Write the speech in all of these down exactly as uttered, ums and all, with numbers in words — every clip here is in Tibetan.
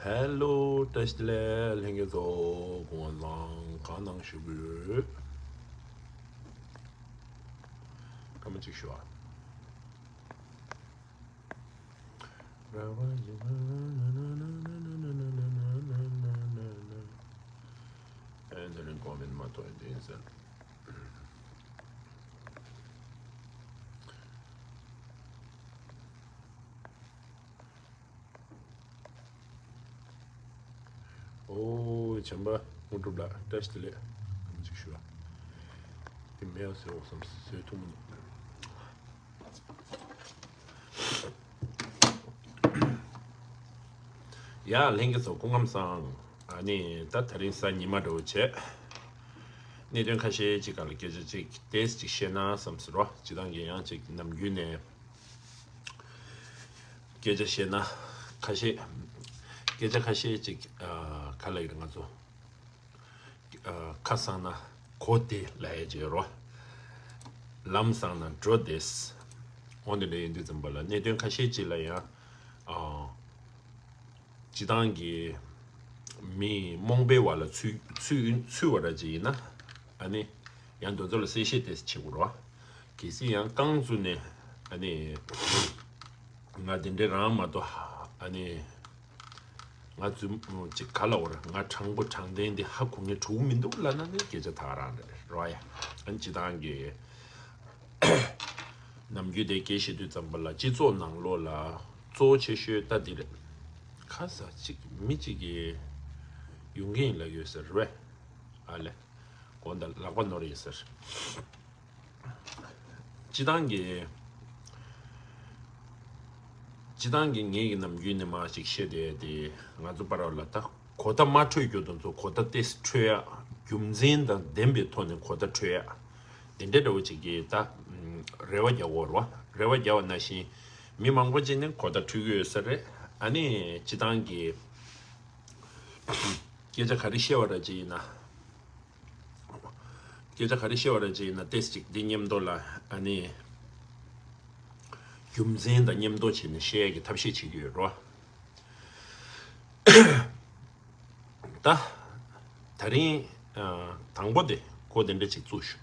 ཧེ་ལོ། བཀྲ་ཤིས་བདེ་ལེགས། ལྷན་རྒྱས་ཚོ་སྐུ་ངོ་ལང་གང་གནང་ཞུ་གི་ཡོད། སྐར་མ་གཅིག་ཞུ་ཨ། ར་བ་ཡི་ན་ན་ན་ན་ན་ན་ན་ན་ན་ན་ན་ན། ཨེ་འདི་ནི་གོ་མིན་མ་གཏོགས་འདི་ཡིན་ཟེར། ཨོ། བྱམས་པ་དངོས་གྲུབ་ལགས་བཀྲ་ཤིས་བདེ་ལེགས། ཨམ་ཅིག་ཞུ་བ། དེ་མེད་ཟེར་འོག་བསམ་ཟོས་ཐུབ་མི་འདུག་ཡ་ལྷན་རྒྱས་ཚོ་སྐུ་ཁམས་བཟང་། ཨ་ནི་ད་དེ་རིང་གཟའ་ཉི་མ་འདྲ་བོ་བྱས། གནད་དོན་ཁ་ཤས་ཅིག་སྒང་ལ་སྐད་ཆ་ཅིག་ཏོག་ཙམ་ཅིག་བཤད་ན་བསམ་ཟེར་རོ། སྤྱིར་བཏང་གི་ཡང་ཅིག་ནམ་རྒྱུན་ནས། སྐད་ཆ་བཤད་ན་ཁ་ཤས། སྐད་ཆ་ཁ་ཤས་ཅིག་ཨ་ག་ལ་ཡིན་ང་ཚོ། ཨ་ཁ་གསང་ན་གོ་བདེ་ལབ་ཡས་ཅིག་ཡོད་རོ། ལམ་གསང་ན་འགྲོ་བདེ། འོ་འདི་འདྲ་ཡིན་དུས་ཙམ་པ་ལ་གནད་དོན་ཁ་ཤས་ཅིག་ལ་ཡང་ཨ། སྤྱིར་བཏང་གི་མི་རྨོངས་པའི་བར་ལ་ཚུད་ཚུད་ཚུད་པ་འདྲ་ཅིག་ཡིན་ན། ཨ་ནི། ཡང་དེ་ཚོ་ལ་གསལ་བཤད་ཏོག་ཙམ་བྱེད་དགོས་རེད་བ། གལ་སྲིད་ཡང་རྐང་བཙུགས་ནས་ཨ་ནི། ང་དེ་འདྲའི་རང་མ་གཏོགས་ཨ་ནི། ང་རྫུན་ཅིག་ག་ལ་བར་ང་དྲང་པོ་དྲང་བདེན་དེ་ཧ་གོ་ངེས་འགྲོ་གི་མི་འདུག་ལབ་ན་ནི་སྐད་ཆ་ད་ག་རང་རེད་རོ་ཡ། ཨ་ནི་སྤྱིར་བཏང་གི། ནམ་རྒྱུན་དེ་སྐད་བཤད་དུས་ཙམ་པ་ལ་སྤྱི་ཚོགས་ནང་ལོགས་ལ་གཙོ་བོ་ཆེ་ཤོས་ད་འདི་རེད། ཁ་ས་གཅིག་མི་གཅིག་གིས་ཡོང་གི་ཡིན་ལབ་ཡོད་ཟེར་བས། ཨ་ལས། དགོངས་དག་ལག་པ་ནོར་ཡོད་ཟེར། སྤྱི་བཏང་གི་སྤྱི་བཏང་གི་ངེད་ཀྱི་ནམ་རྒྱུན་ནས་མར་ཅིག་བཤད་བསྡད་དེ་ང་ཚོ་བར་ལ་ད་གོ་བརྡ་མ་འཕྲོད་རྒྱུ་དེ་ཚོ་གོ་བརྡ་ཏོག་ཙམ་འཕྲོད་ཡ། རྒྱུ་མཚན་དང་ལྡན་པའི་ཐོག་ནས་གོ་བརྡ་འཕྲོད་ཡ། དེ་འདྲ་འདྲ་བོ་ཅིག་གིས་ད་རེ་བ་རྒྱག་དགོས་རེད་བ། རེ་བ་རྒྱག་པ་ནང་བཞིན་མི་མང་པོ་ཅིག་ནས་གོ་བརྡ་འཕྲོད་ཀྱི་ཡོད་ས་རེད། ཨ་ནི་སྤྱི་བཏང་གི་སྐད་ཆ་ག་རེ་བཤད་པ་ར་ཅིག་ཡིན་ན། སྐད་ཆ་ག་རེ་བཤད་པ་ར་ཅིག་ཡིན་ན་ཏོག་ཙམ་ཅིག་འདི་མཉམ་དུ་ལ་ཨ་ནི། རྒྱུ་མཚན་དང་མཉམ་དུ་བྱས་ནས་བཤད་ཡ་གི་ཐབས་ཤེས་བྱེད་ཀྱི་ཡོད་རེད་བ། ད། ད་རིང་། ཨ། དང་པོ་དེ་ཁོ་དེ་འདྲ་ཅིག་བཙུགས་ཞུ།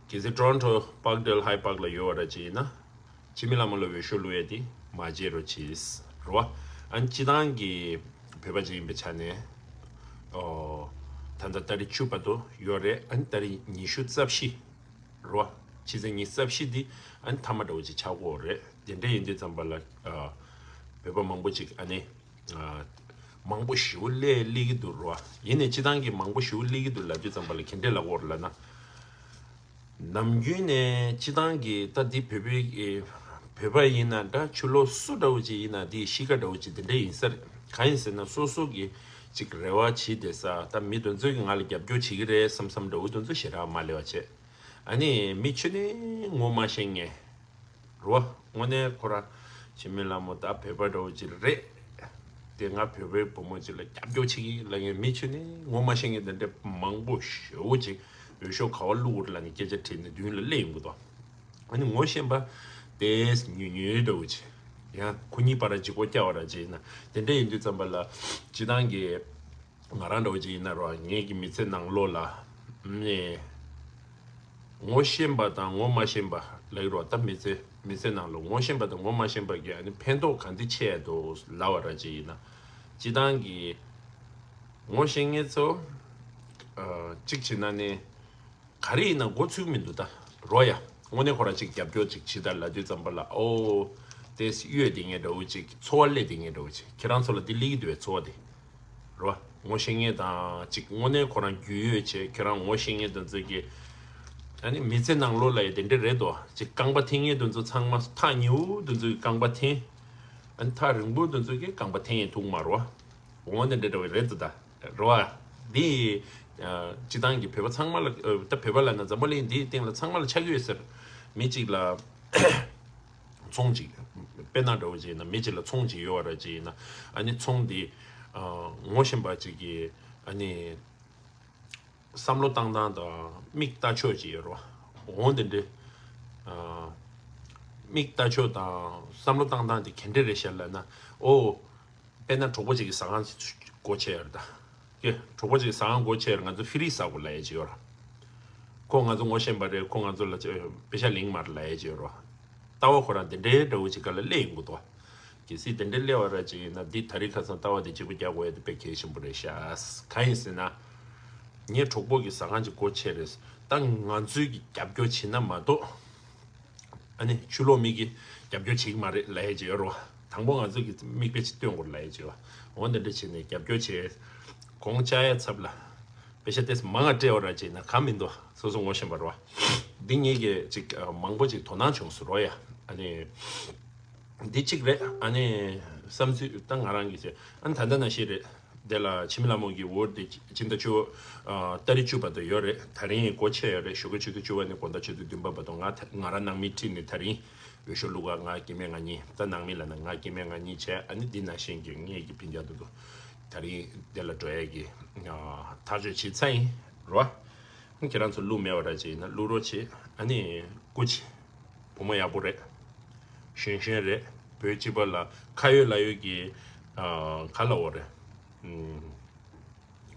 གལ་སྲིད་ཊོ་རོན་ཊོ་པཱག་ཌེལ་ཧའི་པཱག་ལ་ཡོད་པ་འདྲ་ཅིག་ཡིན་ན། འཆི་མེད་ལྷ་མོ་ལ་འོས་ཤོག་བླུག་ཡ་དེ་མ་བརྗེད་རོགས་གྱིས། རེད་བ། ཨ་ནི་སྤྱི་བཏང་གི་བོད་པ་ཅིག་ཡིན་པའི་ཆ་ནས། ཨོ། ད་ལྟ་ཏ་རིག་བཅུ་བར་དུ་ཡོད་རེད། ཨ་ནི་ཏ་རིག་ཉི་ཤུ་རྩ་བཞི། རེད་བ། ཕྱི་ཚེས་ཉི་ཤུ་རྩ་བཞི་འདི་ཨ་ནི་མཐའ་མ་འདྲ་བོ་ཅིག་ཆགས་ཀྱི་ཡོད་རེད། དེ་འདྲ་ཡིན་དུས་ཙམ་པ་ལ། ཨ། བོད་པ་མང་པོ་ཅིག་ཨ་ནི། ཨ། མང་པོ་ཞེ་པོ་སླེབས་སླེབས་ཀྱི་འདུག་རོ། ཡིན་ནའི་སྤྱི་བཏང་གི་མང་པོ་ཞེ་པོ་སླེབས་ཀྱི་འདུག་ལབ་དུས་ཙམ་པ་ལ་ག་འདྲས་ལབ་དགོས་རེད་ལབ་ན། ནམ་རྒྱུན་ནས་སྤྱི་བཏང་གི་ད་འདི་བོད་པའི་གི་བོད་པ་ཡིན་ན་འདྲ། ཕྱི་ལོགས་སུ་འདྲ་བོ་ཅིག་ཡིན་ན་འདི་གཤིས་ཀ་འདྲ་བོ་ཅིག་དེ་འདྲས་ཡིན་ས་རེད། གང་ཡིན་ཟེར་ན་སོ་སོ་གི་ཅིག་རེ་བ་བྱེད་བསྡད་ས། ད་མི་དེ་ཚོས་གི་ང་ལ་རྒྱབ་སྐྱོར་བྱེད་ཀྱི་རེད་བསམ་བསམ་འདྲ་བོ་དེ་ཚོ་ཞེ་དྲག་མ་སླེབས་པ་བྱས། ཨ་ནི་མི་ཁྱོན་ནས་ངོ་མ་ཤེས་མཁན། རེད་བ། དངོས་གནས་ཁོ་རང་འཆི་མེད་ལྷ་མོ་ད་བོད་པ་འདྲ་བོ་ཅིག་རེད། དེ་ང་བོད་པའི་བུ་མོ་ཅིག་ལ་རྒྱབ་སྐྱོར་བྱེད་ཀྱི་ལབ་མཁན་མི་ཁྱོན་ནས་ངོ་མ་ཤེས་མཁན་དེ་འདྲ་མང་པོ་ཞེ་པོ་ཅིག་འོས་ཤོག་ག་པར་བླུག་དགོས་རེད་ལབ་ནས་སྐད་ཆ་དྲིས་ནས་མདུན་ལ་སླེབས་ཡོང་གི་འདུག་ཨ་ནི་ངོ་ཤེས་པ་དེ་ཉུང་ཉུང་འདྲ་བོ་ཅིག་ཡང་ཁོ་གཉིས་བར་ལ་ཅིག་སྒོ་བཀྱག་པ་ར་ཅིག་ཡིན་ན། དེ་འདྲ་ཡིན་དུས་ཙམ་པ་ལ་སྤྱི་བཏང་གི་ང་རང་འདྲ་བོ་ཅིག་ཡིན་ན་རོ། ངེད་ཀྱི་མི་ཚེ་ནང་ལོགས་ལ། ནས། ངོ་ཤེས་པ་དང་ངོ་མ་ཤེས་པ་ལབ་ཀྱི་རོ། ད་མི་ཚེ་མི་ཚེ་ནང་ལ་ངོ་ཤེས་པ་དང་ངོ་མ་ཤེས་པ་གི་ཨ་ནི་ཕན་ཐོགས་ག་འདི་ཆེ་ཡ་འདུག་ལབ་པ་ར་ཅིག་ཡིན་ན། སྤྱི་བཏང་གི་ངོ་ཤེས་མཁན་ཚོ། ཨ། གཅིག་བྱས་ན་ནི། ག་རེ་ཡིན་ན་མགོ་ཚོས་ཀྱི་མི་འདུག་ད་རོ་ཡ། དངོས་གནས་ཁོ་རང་ཅིག་རྒྱབ་སྐྱོར་ཅིག་བྱེད་དང་ལབ་དུས་ཙམ་པ་ལ། ཨོ། དེ་གཡོལ་བསྡད་མཁན་འདྲ་བོ་ཅིག་ཚོར་བ་སླེབས་བསྡད་མཁན་འདྲ་བོ་ཅིག་ཁྱེད་རང་ཚོ་ལ་འདི་སླེབས་ཀྱི་འདུག་པས་ཚོར་བ་དེ། རོ། ངོ་ཤེས་མཁན་དང་ཅིག་དངོས་གནས་ཁོ་རང་རྒྱུས་ཡོད་བྱས་ཁྱེད་རང་ངོ་ཤེས་མཁན་དེ་ཚོ་གིས། ཨ་ནི་མི་ཚེ་ནང་ལོགས་ལ་ཡ་དེ་འདྲ་རེད་དོ། ཅིག་རྐང་པ་འཐེན་མཁན་དེ་ཚོ་ཚང་མ་ཐག་ཉེ་བོ་དེ་ཚོ་གིས་རྐང་པ་འཐེན། ཨ་ནི་ཐག་རིང་པོ་དེ་ཚོ་གིས་རྐང་པ་འཐེན་ཡས་ཐུག་མ་རོ། འོ་དེ་འདྲ་འདྲ་བོ་རེད་དོ་ད། རེད་བ། འདི། ཨ། སྤྱི་བཏང་གི་བོད་པ་ཚང་མ་ལ། ཨ། ད་བོད་པ་ལབ་ན་འཛམ་བུ་གླིང་འདིའི་སྟེང་ལ་ཚང་མ་ལ་ཆགས་ཀྱི་ཡོད་ཟེར། མི་གཅིག་ལ་ཚོང་གཅིག་དཔེར་ན་འདྲ་བོ་ཅིག་ཡིན་ན་མི་གཅིག་ལ་ཚོང་གཅིག་ཡོད་པ་ར་ཅིག་ཡིན་ན། ཨ་ནི་ཚོང་འདི། ཨ། ངོ་ཤེས་པ་ཅིག་གིས་ཨ་ནི་བསམ་བློ་བཏང་སྟངས་དང་མིག་ལྟ་ཕྱོགས་ཅིག་ཡོད་རེད་བ། འོ་དེ་འདྲ། ཨ། མིག་ལྟ་ཕྱོགས་དང་བསམ་བློ་བཏང་སྟངས་དེ་ག་འདྲ་རེད་ཤག་ལབ་ན། ཨོ། དཔེར་ན་གྲོགས་པོ་གཅིག་གིས་ཟ་ཁང་ཅིག་སྒོ་ཕྱེ་ཡོད་རེད་ད། ཀྱེ། གྲོགས་པོ་གཅིག་གིས་ཟ་ཁང་སྒོ་ཕྱེ་ཡོད་རེད། ང་ཚོ་ཧྥི་རི་ཟ་དགོས་ལབ་ཡས་ཅིག་ཡོད་རེད། ཁོ་ང་ཚོ་ངོ་ཤེས་པ་རེད། ཁོ་ང་ཚོ་ལ་ཅི་པེ་ཤ་ལིང་མ་རེད་ལབ་ཡས་ཅིག་ཡོད་རེད། ལྟ་བ་ཁོ་རང་དེ་འདྲའི་འདྲ་བོ་ཅིག་ག་ལ་སླེབས་ཡོང་གི་འདུག་གལ་སྲིད་དེ་འདྲའི་སླེབས་པ་ར་ཅིག་ཡིན་ན་འདི་ད་རེས་ཁ་སང་ལྟ་བ་དེ་གཅིག་པུ་རྒྱག་དགོས་ཡས་དེ་དཔེ་གལ་ཆེན་པོ་རེད་ཤག་གང་ཡིན་ཟེར་ན། ངའི་གྲོགས་པོ་གི་ཟ་ཁང་ཅིག་སྒོ་ཕྱེ་རེད། ད་ང་ཚོའི་གི་རྒྱབ་སྐྱོར་བྱེད་ན་མ་གཏོགས། ཨ་ནི་ཕྱི་ལོགས་མི་གིས་རྒྱབ་སྐྱོར་བྱེད་ཀྱི་མ་རེད་ལབ་ཡས་ཅིག་ཡོད་རེད་བ། དང་པོ་ང་ཚོ་གི་མིག་དཔེ་ཅིག་སྟོན་དགོས་ལབ་ཡས་ཅིག་ཡོད་རེད་བ། འོ་འདི་འདྲ་བྱས་ནས་རྒྱབ་སྐྱོར་བྱས། གོང་བཅག་ཡས་ཚབ་ལ། པེ་ཤ་ཏོག་ཙམ་མང་ང་སྤྲད་པ་ར་ཅིག་ན་གང་མི་འདུག་སོ་སོ་ངོ་ཤེས་པ་རེད་བ། འདི་ངེད་ཀྱིས་ཅིག་མང་པོ་ཅིག་དོ་སྣང་བྱུང་སོང་རེད་བ་ཡ། ཨ་ནི། འདི་གཅིག་རེད། ཨ་ནི་བསམ་ཚུལ་ད་ང་རང་གིས་བྱས། ཨ་ནི་ད་ལྟ་ནང་བཞིན་རེད། དེ་ལ་འཆི་མེད་ལྷ་མོ་གི་འོ་དེ་སྤྱི་ཟླ་བཅུ། ཨ་ཏ་རིག་བཅུ་བར་དུ་ཡོད་རེད། ད་རིང་སྒོ་ཕྱེ་ཡོད་རེད། ཞོགས་ཀས་ཆུ་ཚོད་བཅུ་པ་ནས་དགོང་དག་ཆུ་ཚོད་བདུན་པ་བར་དུ་ང་ད་ང་རང་ནང་མི་ཁྲིད་ནས་ད་རིང་འོས་ཤོག་བླུག་ག་ང་སྐྱེ་དམན་ང་གཉིས། ད་ནང་མི་ལབ་ན་ང་སྐྱེ་དམན་ང་གཉིས་བྱས། ཨ་ནི་འདི་ནང་བཞིན་གྱི་ངེད་ཀྱི་ཕན་རྒྱ་དུ་དུ་ད་རིང་དེ་ལ་འགྲོ་ཡས་ཀྱི་ཐག་གཅོད་བྱས་ཚར་ཡིན་རོ། ཁྱེད་རང་ཚོ་བླུག་མེད་པ་ར་ཅིག་ཡིན་ན་བླུག་རོགས་བྱེད། ཨ་ནི་སྐུ་མཁྱེན། བུ་མོ་ཡག་པོ་རེད། གཞོན་གཞོན་རེད། བོད་སྤྱི་པ་ལ་ཁ་ཡོད་ལག་ཡོད་ཀྱི། ཨ། ག་ལབ་དགོས་རེད། ཨུམ།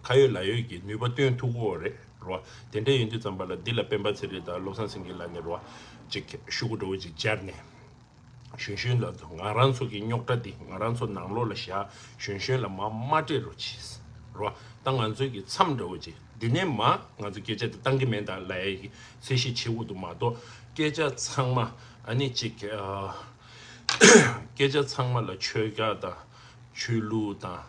ཁ་ཡོད་ལག་ཡོད་ཀྱི་ནུས་པ་སྟོན་ཐུབ་ཀྱི་ཡོད་རེད་རོ། དེ་འདྲ་ཡིན་དུས་ཙམ་པ་ལ་འདི་ལ་སྤེན་པ་ཚེ་རིང་དང་བློ་བཟང་སེང་གེ་ལབ་ནས་རོ། ཅིག་ཤོག་གུ་འདྲ་བོ་ཅིག་སྦྱར་ནས། གཞོན་གཞོན་ལ་ང་རང་ཚོ་གི་རྙོག་དྲ་འདི་ང་རང་ཚོ་ནང་ལོགས་ལ་བཞག་གཞོན་གཞོན་ལ་མ་མ་སྤྲད་རོགས་བྱེད་རོ། ད་ང་ཚོའི་གི་མཚམས་འདྲ་བོ་ཅིག་འདི་ནས་མ་ང་ཚོ་སྐད་ཆ་དེ་བཏང་གི་མེད་ད་ལབ་ཡས་ཀྱི་ཚད་གཞི་ཆེ་བོ་དུ་མ་གཏོགས། སྐད་ཆ་ཚང་མ་ཨ་ནི་ཅིག་ཨ། སྐད་ཆ་ཚང་མ་ལ་ཆོས་རྒྱག་དང་ཆོས་ལུགས་དང་།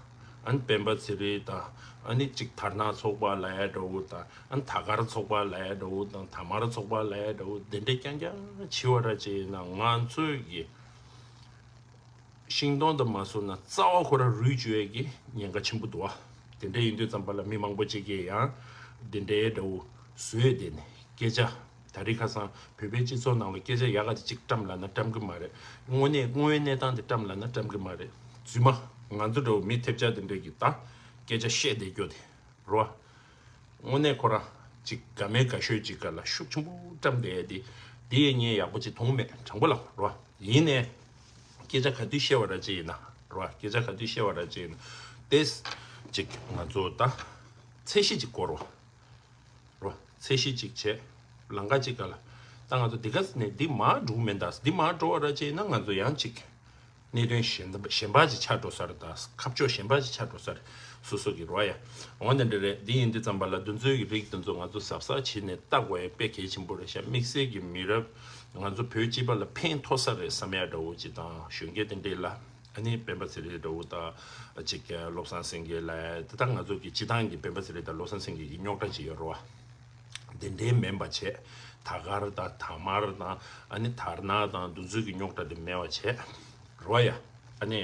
ཨ་ནི་སྤེན་པ་ཚེ་རིང་དང་། ཨ་ནི་ཅིག་དར་ནག་ཚོགས་པ་ལབ་ཡས་འདྲ་བོ་དང་། ཨ་ནི་དར་དཀར་ཚོགས་པ་ལབ་ཡས་འདྲ་བོ་དང་། དར་དམར་ཚོགས་པ་ལབ་ཡས་འདྲ་བོ་དེ་འདྲ་རྐྱང་རྐྱང་བྱེད་པ་ར་ཅིག་ཡིན་ན་ང་ཚོའི་གི་ཤིང་སྡོང་དུ་མ་སོང་ན་རྩ་བ་ཁོ་རང་རུལ་འགྲོ་ཡས་ཀྱི་ཉེན་ཁ་ཆེན་པོ་འདུག་བ། དེ་འདྲ་ཡིན་དུས་ཙམ་པ་ལ་མི་མང་པོ་ཅིག་གིས་ཡང་དེ་འདྲའི་འདྲ་བོ་བཟོས་བསྡད་ནས་སྐད་ཆ། ད་རེས་ཁ་སང་བོད་པའི་སྤྱི་ཚོགས་ནང་ལ་སྐད་ཆ་ཡག་ག་དེ་གཅིག་བཀྲམ་ལབ་ན་བཀྲམ་གི་མ་རེད། དངོས་གནས་དངོས་ཡོད་གནས་སྟངས་དེ་བཀྲམ་ལབ་ན་བཀྲམ་གི་མ་རེད། རྫུན་མ། ང་ཚོ་འདྲ་བོ་མི་ཐེབས་ཆག་དེ་འདྲས་ཀྱིས་ད་སྐད་ཆ་བཤད་བསྡད་རྒྱུ་དེ་རོ། དངོས་གནས་ཁོ་རང་ཅིག་དགའ་མེད་དགའ་ཤོས་ཅིག་ག་ལ་ཤུགས་ཆེན་པོ་བཀྲམ་བསྡད་དེ། དེ་ཡས་ངས་ཡག་པོ་ཅིག་མཐོང་མེད། དྲང་པོ་ལབ་རོ། ཡིན་ནའི་སྐད་ཆ་ག་དུས་བཤད་པ་ར་ཅིག་ཡིན་ན་རོ། སྐད་ཆ་ག་དུས་བཤད་པ་ར་ཅིག་ཡིན་ན་ཏེས་ཅིག་ང་ཚོ་ད་ཚད་གཞི་ཅིག་བསྐོར་རོ། རོ། ཚད་གཞི་གཅིག་བྱས། ལམ་ཁ་གཅིག་ག་ལ། ད་ང་ཚོ་འདི་ག་ནས་འདི་མར་འགྲོ་མེད་ད། འདི་མར་འགྲོ་བ་ར་ཅིག་ཡིན་ན་ང་ཚོ་ཡང་གཅིག་གནད་དོན་གཞན་གཞན་པ་ཅིག་ཆགས་འགྲོ་ས་རེད་ད། ཁ་ཕྱོགས་གཞན་པ་ཅིག་ཆགས་འགྲོ་ས་རེད། སོ་སོ་གི་རོ་ཡ། འོ་འདི་འདྲ་རེད། འདི་ཡིན་དུས་ཙམ་པ་ལ་འདི་ཚོའི་གི་རིགས་འདི་ཚོ་ང་ཚོ་གཟབ་གཟབ་བྱས་ནས་ལྟ་དགོས་ཡ་དཔེ་གལ་ཆེན་པོ་རེད་ཤག་དམིགས་བསལ་གྱི་མི་རབས་ང་ཚོ་བོད་སྤྱི་པ་ལ་ཕན་ཐོགས་ས་རེད་བསམ་ཡ་འདྲ་བོ་ཅིག་དང་། གཞོན་སྐྱེས་དེ་འདྲས་ལ། ཨ་ནི་སྤེན་པ་ཚེ་རིང་འདྲ་བོ་དང་། ཅིག་བློ་བཟང་སེང་གེ་ལ་དེ་དག་ང་ཚོ་གི་སྤྱི་བཏང་གི་སྤེན་པ་ཚེ་རིང་དང་བློ་བཟང་སེང་གེ་གི་རྙོག་དྲ་ཅིག་ཡོད་རེད་བ། དེ་འདྲའི་མིན་པ་བྱས། དར་དཀར་དང་དར་དམར་དང་། ཨ་ནི་དར་ནག་དང་འདི་ཚོའི་གི་རྙོག་དྲ་དེ་མེད་པ་བྱས། རེད་བ་ཡ། ཨ་ནི།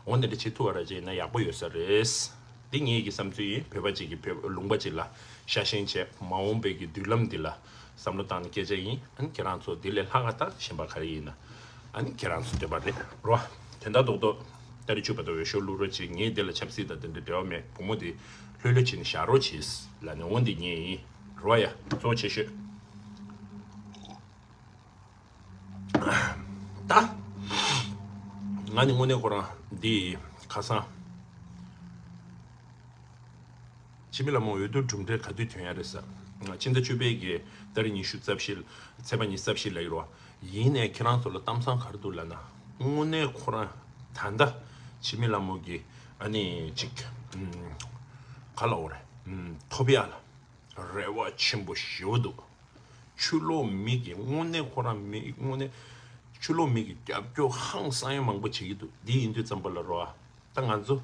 འོ་འདི་འདྲ་བྱེད་ཐུབ་པ་ར་ཅིག་ཡིན་ན་ཡག་པོ་ཡོད་ས་རེད། འདི་ངེད་ཀྱི་བསམ་ཚུལ་ཡིན། བོད་པ་ཅིག་གིས་བོད་ལུང་པ་ཅིག་ལ་ཤ་ཞེན་བྱས། མ་འོངས་པའི་གི་མདུན་ལམ་འདི་ལ་བསམ་བློ་བཏང་ནས་སྐད་ཆ་ཡིན། ཨ་ནི་ཁྱེད་རང་ཚོ་འདི་ལས་ལྷག་ག་ད་གཞན་པ་ག་རེ་ཡིན་ན། ཨ་ནི་ཁྱེད་རང་ཚོ་འདོད་པ་རེད་རོ། དོན་དག་རྡོག་རྡོག་ཏ་རིག་བཅུ་བར་དུ་འོས་ཤོག་བླུག་རོགས་བྱེད། ངས་འདི་ལ་ཆབ་སྲིད་དང་དེ་འདྲ་འབྲེལ་བ་མེད། བུ་མོ་འདི་ལྷོད་ལྷོད་བྱས་ནས་བཞག་རོགས་བྱེད་ལབ་ནས། འོ་འདི་ངས་ཡིན་རོ་ཡ། གཙོ་བོ་ཆེ་ཤོས། ད། ང་ནི་དངོས་གནས་ཁོ་རང་འདི་ཁ་སང་། འཆི་མེད་ལྷ་མོ་འོས་བསྡུ་གྲུབ་འབྲས་ག་དུས་ཐོན་ཡ་རེད་ཟེར། ཕྱི་ཟླ་བཅུ་པའི་གི་ཏ་རིག་ཉི་ཤུ་རྩ་བཞི། ཚེས་པ་ཉི་ཤུ་རྩ་བཞི་ལ་ཡོད་རེད་བ། ཡིན་ནའི་ཁྱེད་རང་ཚོ་ལ་གཏམ་བཟང་ག་རེ་འདུག་ལབ་ན། དངོས་གནས་ཁོ་རང་ད་ལྟ་འཆི་མེད་ལྷ་མོ་གི་ཨ་ནི་ཅིག་ཨུམ། ག་ལབ་དགོས་རེད། ཨུམ། ཐོབ་ཡ་ལ་རེ་བ་ཆེན་པོ་ཞེ་པོ་འདུག་ཕྱི་ལོགས་མི་གི་དངོས་གནས་ཁོ་རང་མི་དངོས་གནས་ཕྱི་ལོགས་མི་གི་རྒྱབ་སྐྱོར་ཧང་སང་ཡ་མང་པོ་བྱེད་ཀྱི་འདུག་འདི་ཡིན་དུས་ཙམ་པ་ལ་རོ། ད་ང་ཚོ་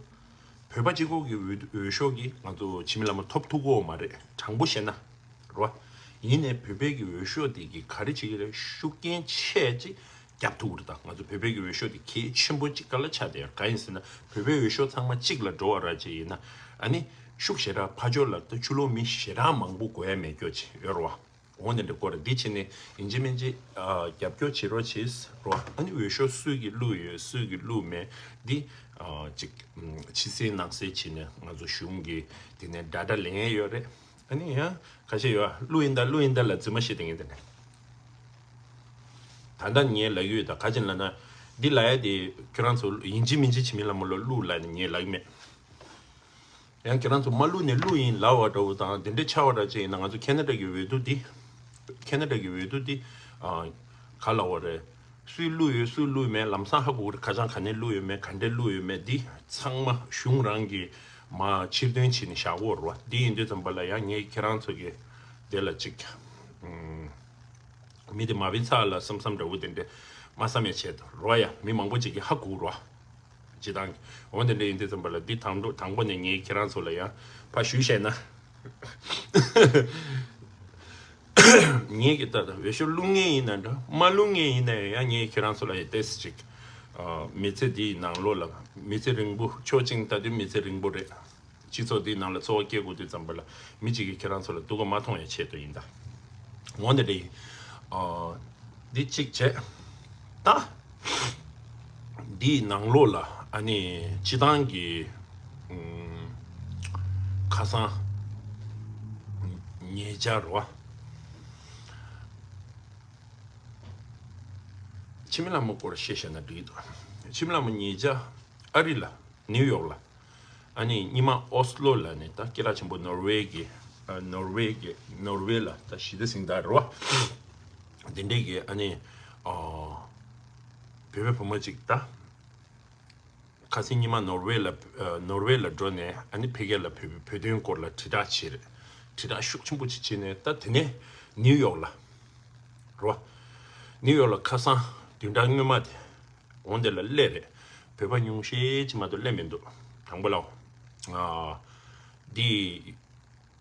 བོད་པ་གཅིག་པོ་གི་འོས་འོས་ཤོག་གིས་ང་ཚོ་འཆི་མེད་ལྷ་མོ་ཐོབ་ཐུབ་ཀྱི་ཡོད་མ་རེད། དྲང་པོ་བཤད་ན་རོ། ཡིན་ནའི་བོད་པའི་གི་འོས་ཤོག་དེ་གིས་ག་རེ་བྱེད་ཀྱི་རེད། ཤུགས་རྐྱེན་ཆེ་ཅིག་རྒྱབ་ཐུབ་ཀྱི་རེད། ད་ང་ཚོ་བོད་པའི་གི་འོས་ཤོག་དེ་གལ་ཆེན་པོ་ཅིག་ག་ལ་ཆགས་བསྡད་ཡོད། གང་ཡིན་ཟེར་ན་བོད་པའི་འོས་ཤོག་ཚང་མ་གཅིག་ལ་འགྲོ་བ་ར་ཅིག་ཡིན་ན། ཨ་ནི་ཤུགས་ཞེ་དྲག་ཕར་ཕྱོགས་ལ་ད་ཕྱི་ལོགས་མི་ཞེ་དྲག་མང་པོ་དགོས་ཡ་མེད་སྐྱོ་ཅིག་ཡོད་རེད་བ། འོ་འདི་འདྲ་སྐོར་འདི་བྱས་ནས་ཡིན་གཅིག་མིན་གཅིག་ཨ། རྒྱབ་སྐྱོར་བྱེད་རོགས་བྱེད་རོགས། ཨ་ནི་འོས་ཤོག་སུས་ཀྱིས་བླུགས་ཡོད་སུས་ཀྱིས་བླུགས་མེད་འདི་ཨ། ཅིག་ཕྱི་གསལ་ནང་གསལ་བྱས་ནས་ང་ཚོ་གཞུང་གི་དེ་ནས་ཌེ་ཊ་ལེན་ཡས་ཡོད་རེད། ཨ་ནི་ཡང་ཁ་ཤས་ཡོད་བླུགས་ཡིན་ད་བླུགས་ཡིན་ད་ལབ་རྫུན་མ་བཤད་དེ་ངས་དེ་ནས། ད་ལྟ་ངས་ལབ་ཀྱི་ཡོད་ད། ག་ཅིག་ལབ་ན། འདི་ལབ་ཡ་དེ་ཁྱོད་རང་ཚོ་ཡིན་གཅིག་མིན་གཅིག་འཆི་མེད་ལྷ་མོ་ལ་བླུགས་ལབ་ནས་ངས་ལབ་ཀྱི་མེད། ཡང་ཁྱེད་རང་ཚོ་མ་བླུགས་ནས་བླུགས་ཡིན་ལབ་པ་འདྲ་བོ་དང་དེ་འདྲའི་ཆགས་པ་འདྲ་ཅིག་ཡིན་ན། ང་ཚོ་ཁེ་ན་ཌ་གི་འོས་བསྡུ་འདི། ཁེ་ན་ཌ་གི་འོས་བསྡུ་འདི། ཨ། ག་ལབ་དགོས་རེད། སུས་བླུགས་ཡོད་སུས་བླུགས་མེད་ལམ་སང་ཧ་གོ་གི་རེད། ཁ་བྱང་ག་ནས་བླུགས་ཡོད་མེད་ག་འདྲས་བླུགས་ཡོད་མེད་འདི་ཚང་མ་གཞུང་རང་གི་མར་ཕྱིར་འདོན་བྱས་ནས་བཞག་གོ་རེད་བ། འདི་ཡིན་དུས་ཙམ་པ་ལ་ཡང་ངས་ཁྱེད་རང་ཚོ་གི་དེ་ལ་ཅིག་ཨུམ། མི་དེ་མ་བིན་ཚ་ལ་བསམ་བསམ་འདྲ་བོ་དེ་འདྲས་མ་བསམ་ཡ་ཆེད་དུ་རེད་བ། ཡ་མི་མང་པོ་ཅིག་གིས་ཧ་གོ་རེད་བ། སྤྱི་བཏང་གི། འོ་དེ་འདྲ་ཡིན་དུས་ཙམ་པ་ལ་འདི་དང་པོ་དང་པོ་ནས་ངས་ཁྱེད་རང་ཚོ་ལ་ཡང་ཕར་ཞུས་བཤད་ན། ངས་ཀྱི་ད་ལྟ་འོས་ཤོག་བླུག་མཁན་ཡིན་ན་འདྲ་མ་བླུག་མཁན་ཡིན་ན་ཡང་ངས་ཁྱེད་རང་ཚོ་ལ་ཡང་ཏོག་ཙམ་ཅིག་ཨ། མི་ཚེ་འདིའི་ནང་ལོགས་ལ་མི་ཚེ་རིང་པོ་ཆོག་ཅིང་ལྟ་དུས་མི་ཚེ་རིང་པོ་རེད། སྤྱི་ཚོགས་འདིའི་ནང་ལ་འཚོ་བ་སྐྱེལ་དགོས་དུས་ཙམ་པ་ལ་མི་གཅིག་གིས་ཁྱེད་རང་ཚོ་ལ་སྡུག་ག་མ་མཐོང་ཡ་ཆེད་དུ་ཡིན་ད། འོ་འདི་འདྲ་ཡིན། ཨ། འདི་གཅིག་བྱས། ད། འདིའི་ནང་ལོགས་ལ་ཨ་ནི་སྤྱི་བཏང་གི་ཨུམ། ཁ་སང་ཉེ་ཆར་བ། འཆི་མེད་ལྷ་མོ་སྐོར་བཤད་བཤད་ན་འགྲིག་འདུག་འཆི་མེད་ལྷ་མོ་ཉེ་ཆར་ཨ་རི་ལ་ནིའུ་ཡོག་ལ། ཨ་ནི་སྔོན་མ་ཨོ་སི་ལོ་ལ་ནི་ད་སྐད་གྲགས་ཆེན་པོ་ནོར་ཝེ་གི། ཨ། ནོར་ཝེ་གི་ནོར་ཝེ་ལ་ད་ཞི་བདེ་གཟེངས་རྟགས་རེད་བ། དེ་འདྲས་ཀྱི་ཨ་ནི། ཨ། བོད་པའི་བུ་མོ་གཅིག་ད་ཁ་སང་ཉི་མ་ནོར་ཝེ་ལ། ཨ། ནོར་ཝེ་ལ་འགྲོ་ནས་ཨ་ནི་ཕ་གི་ལ་བོད། བོད་དོན་སྐོར་ལ་དྲིལ་བསྒྲགས་བྱས་རེད། དྲིལ་བསྒྲགས་ཤུགས་ཆེན་པོ་ཅིག་བྱས་ནས་ད་དེ་ནས་ནིའུ་ཡོག་ལ། རེད་བ། ནིའུ་ཡོག་ལ་ཁ་སང་བདུན་ཕྲག་སྔོན་མ་དེ། འོ་འདི་ལ་སླེབས་རེད། བོད་པ་ཉུང་ཤས་ཅིག་མ་གཏོགས་སླེབས་མི་འདུག་དང་པོ་ལ། ཨ། འདི་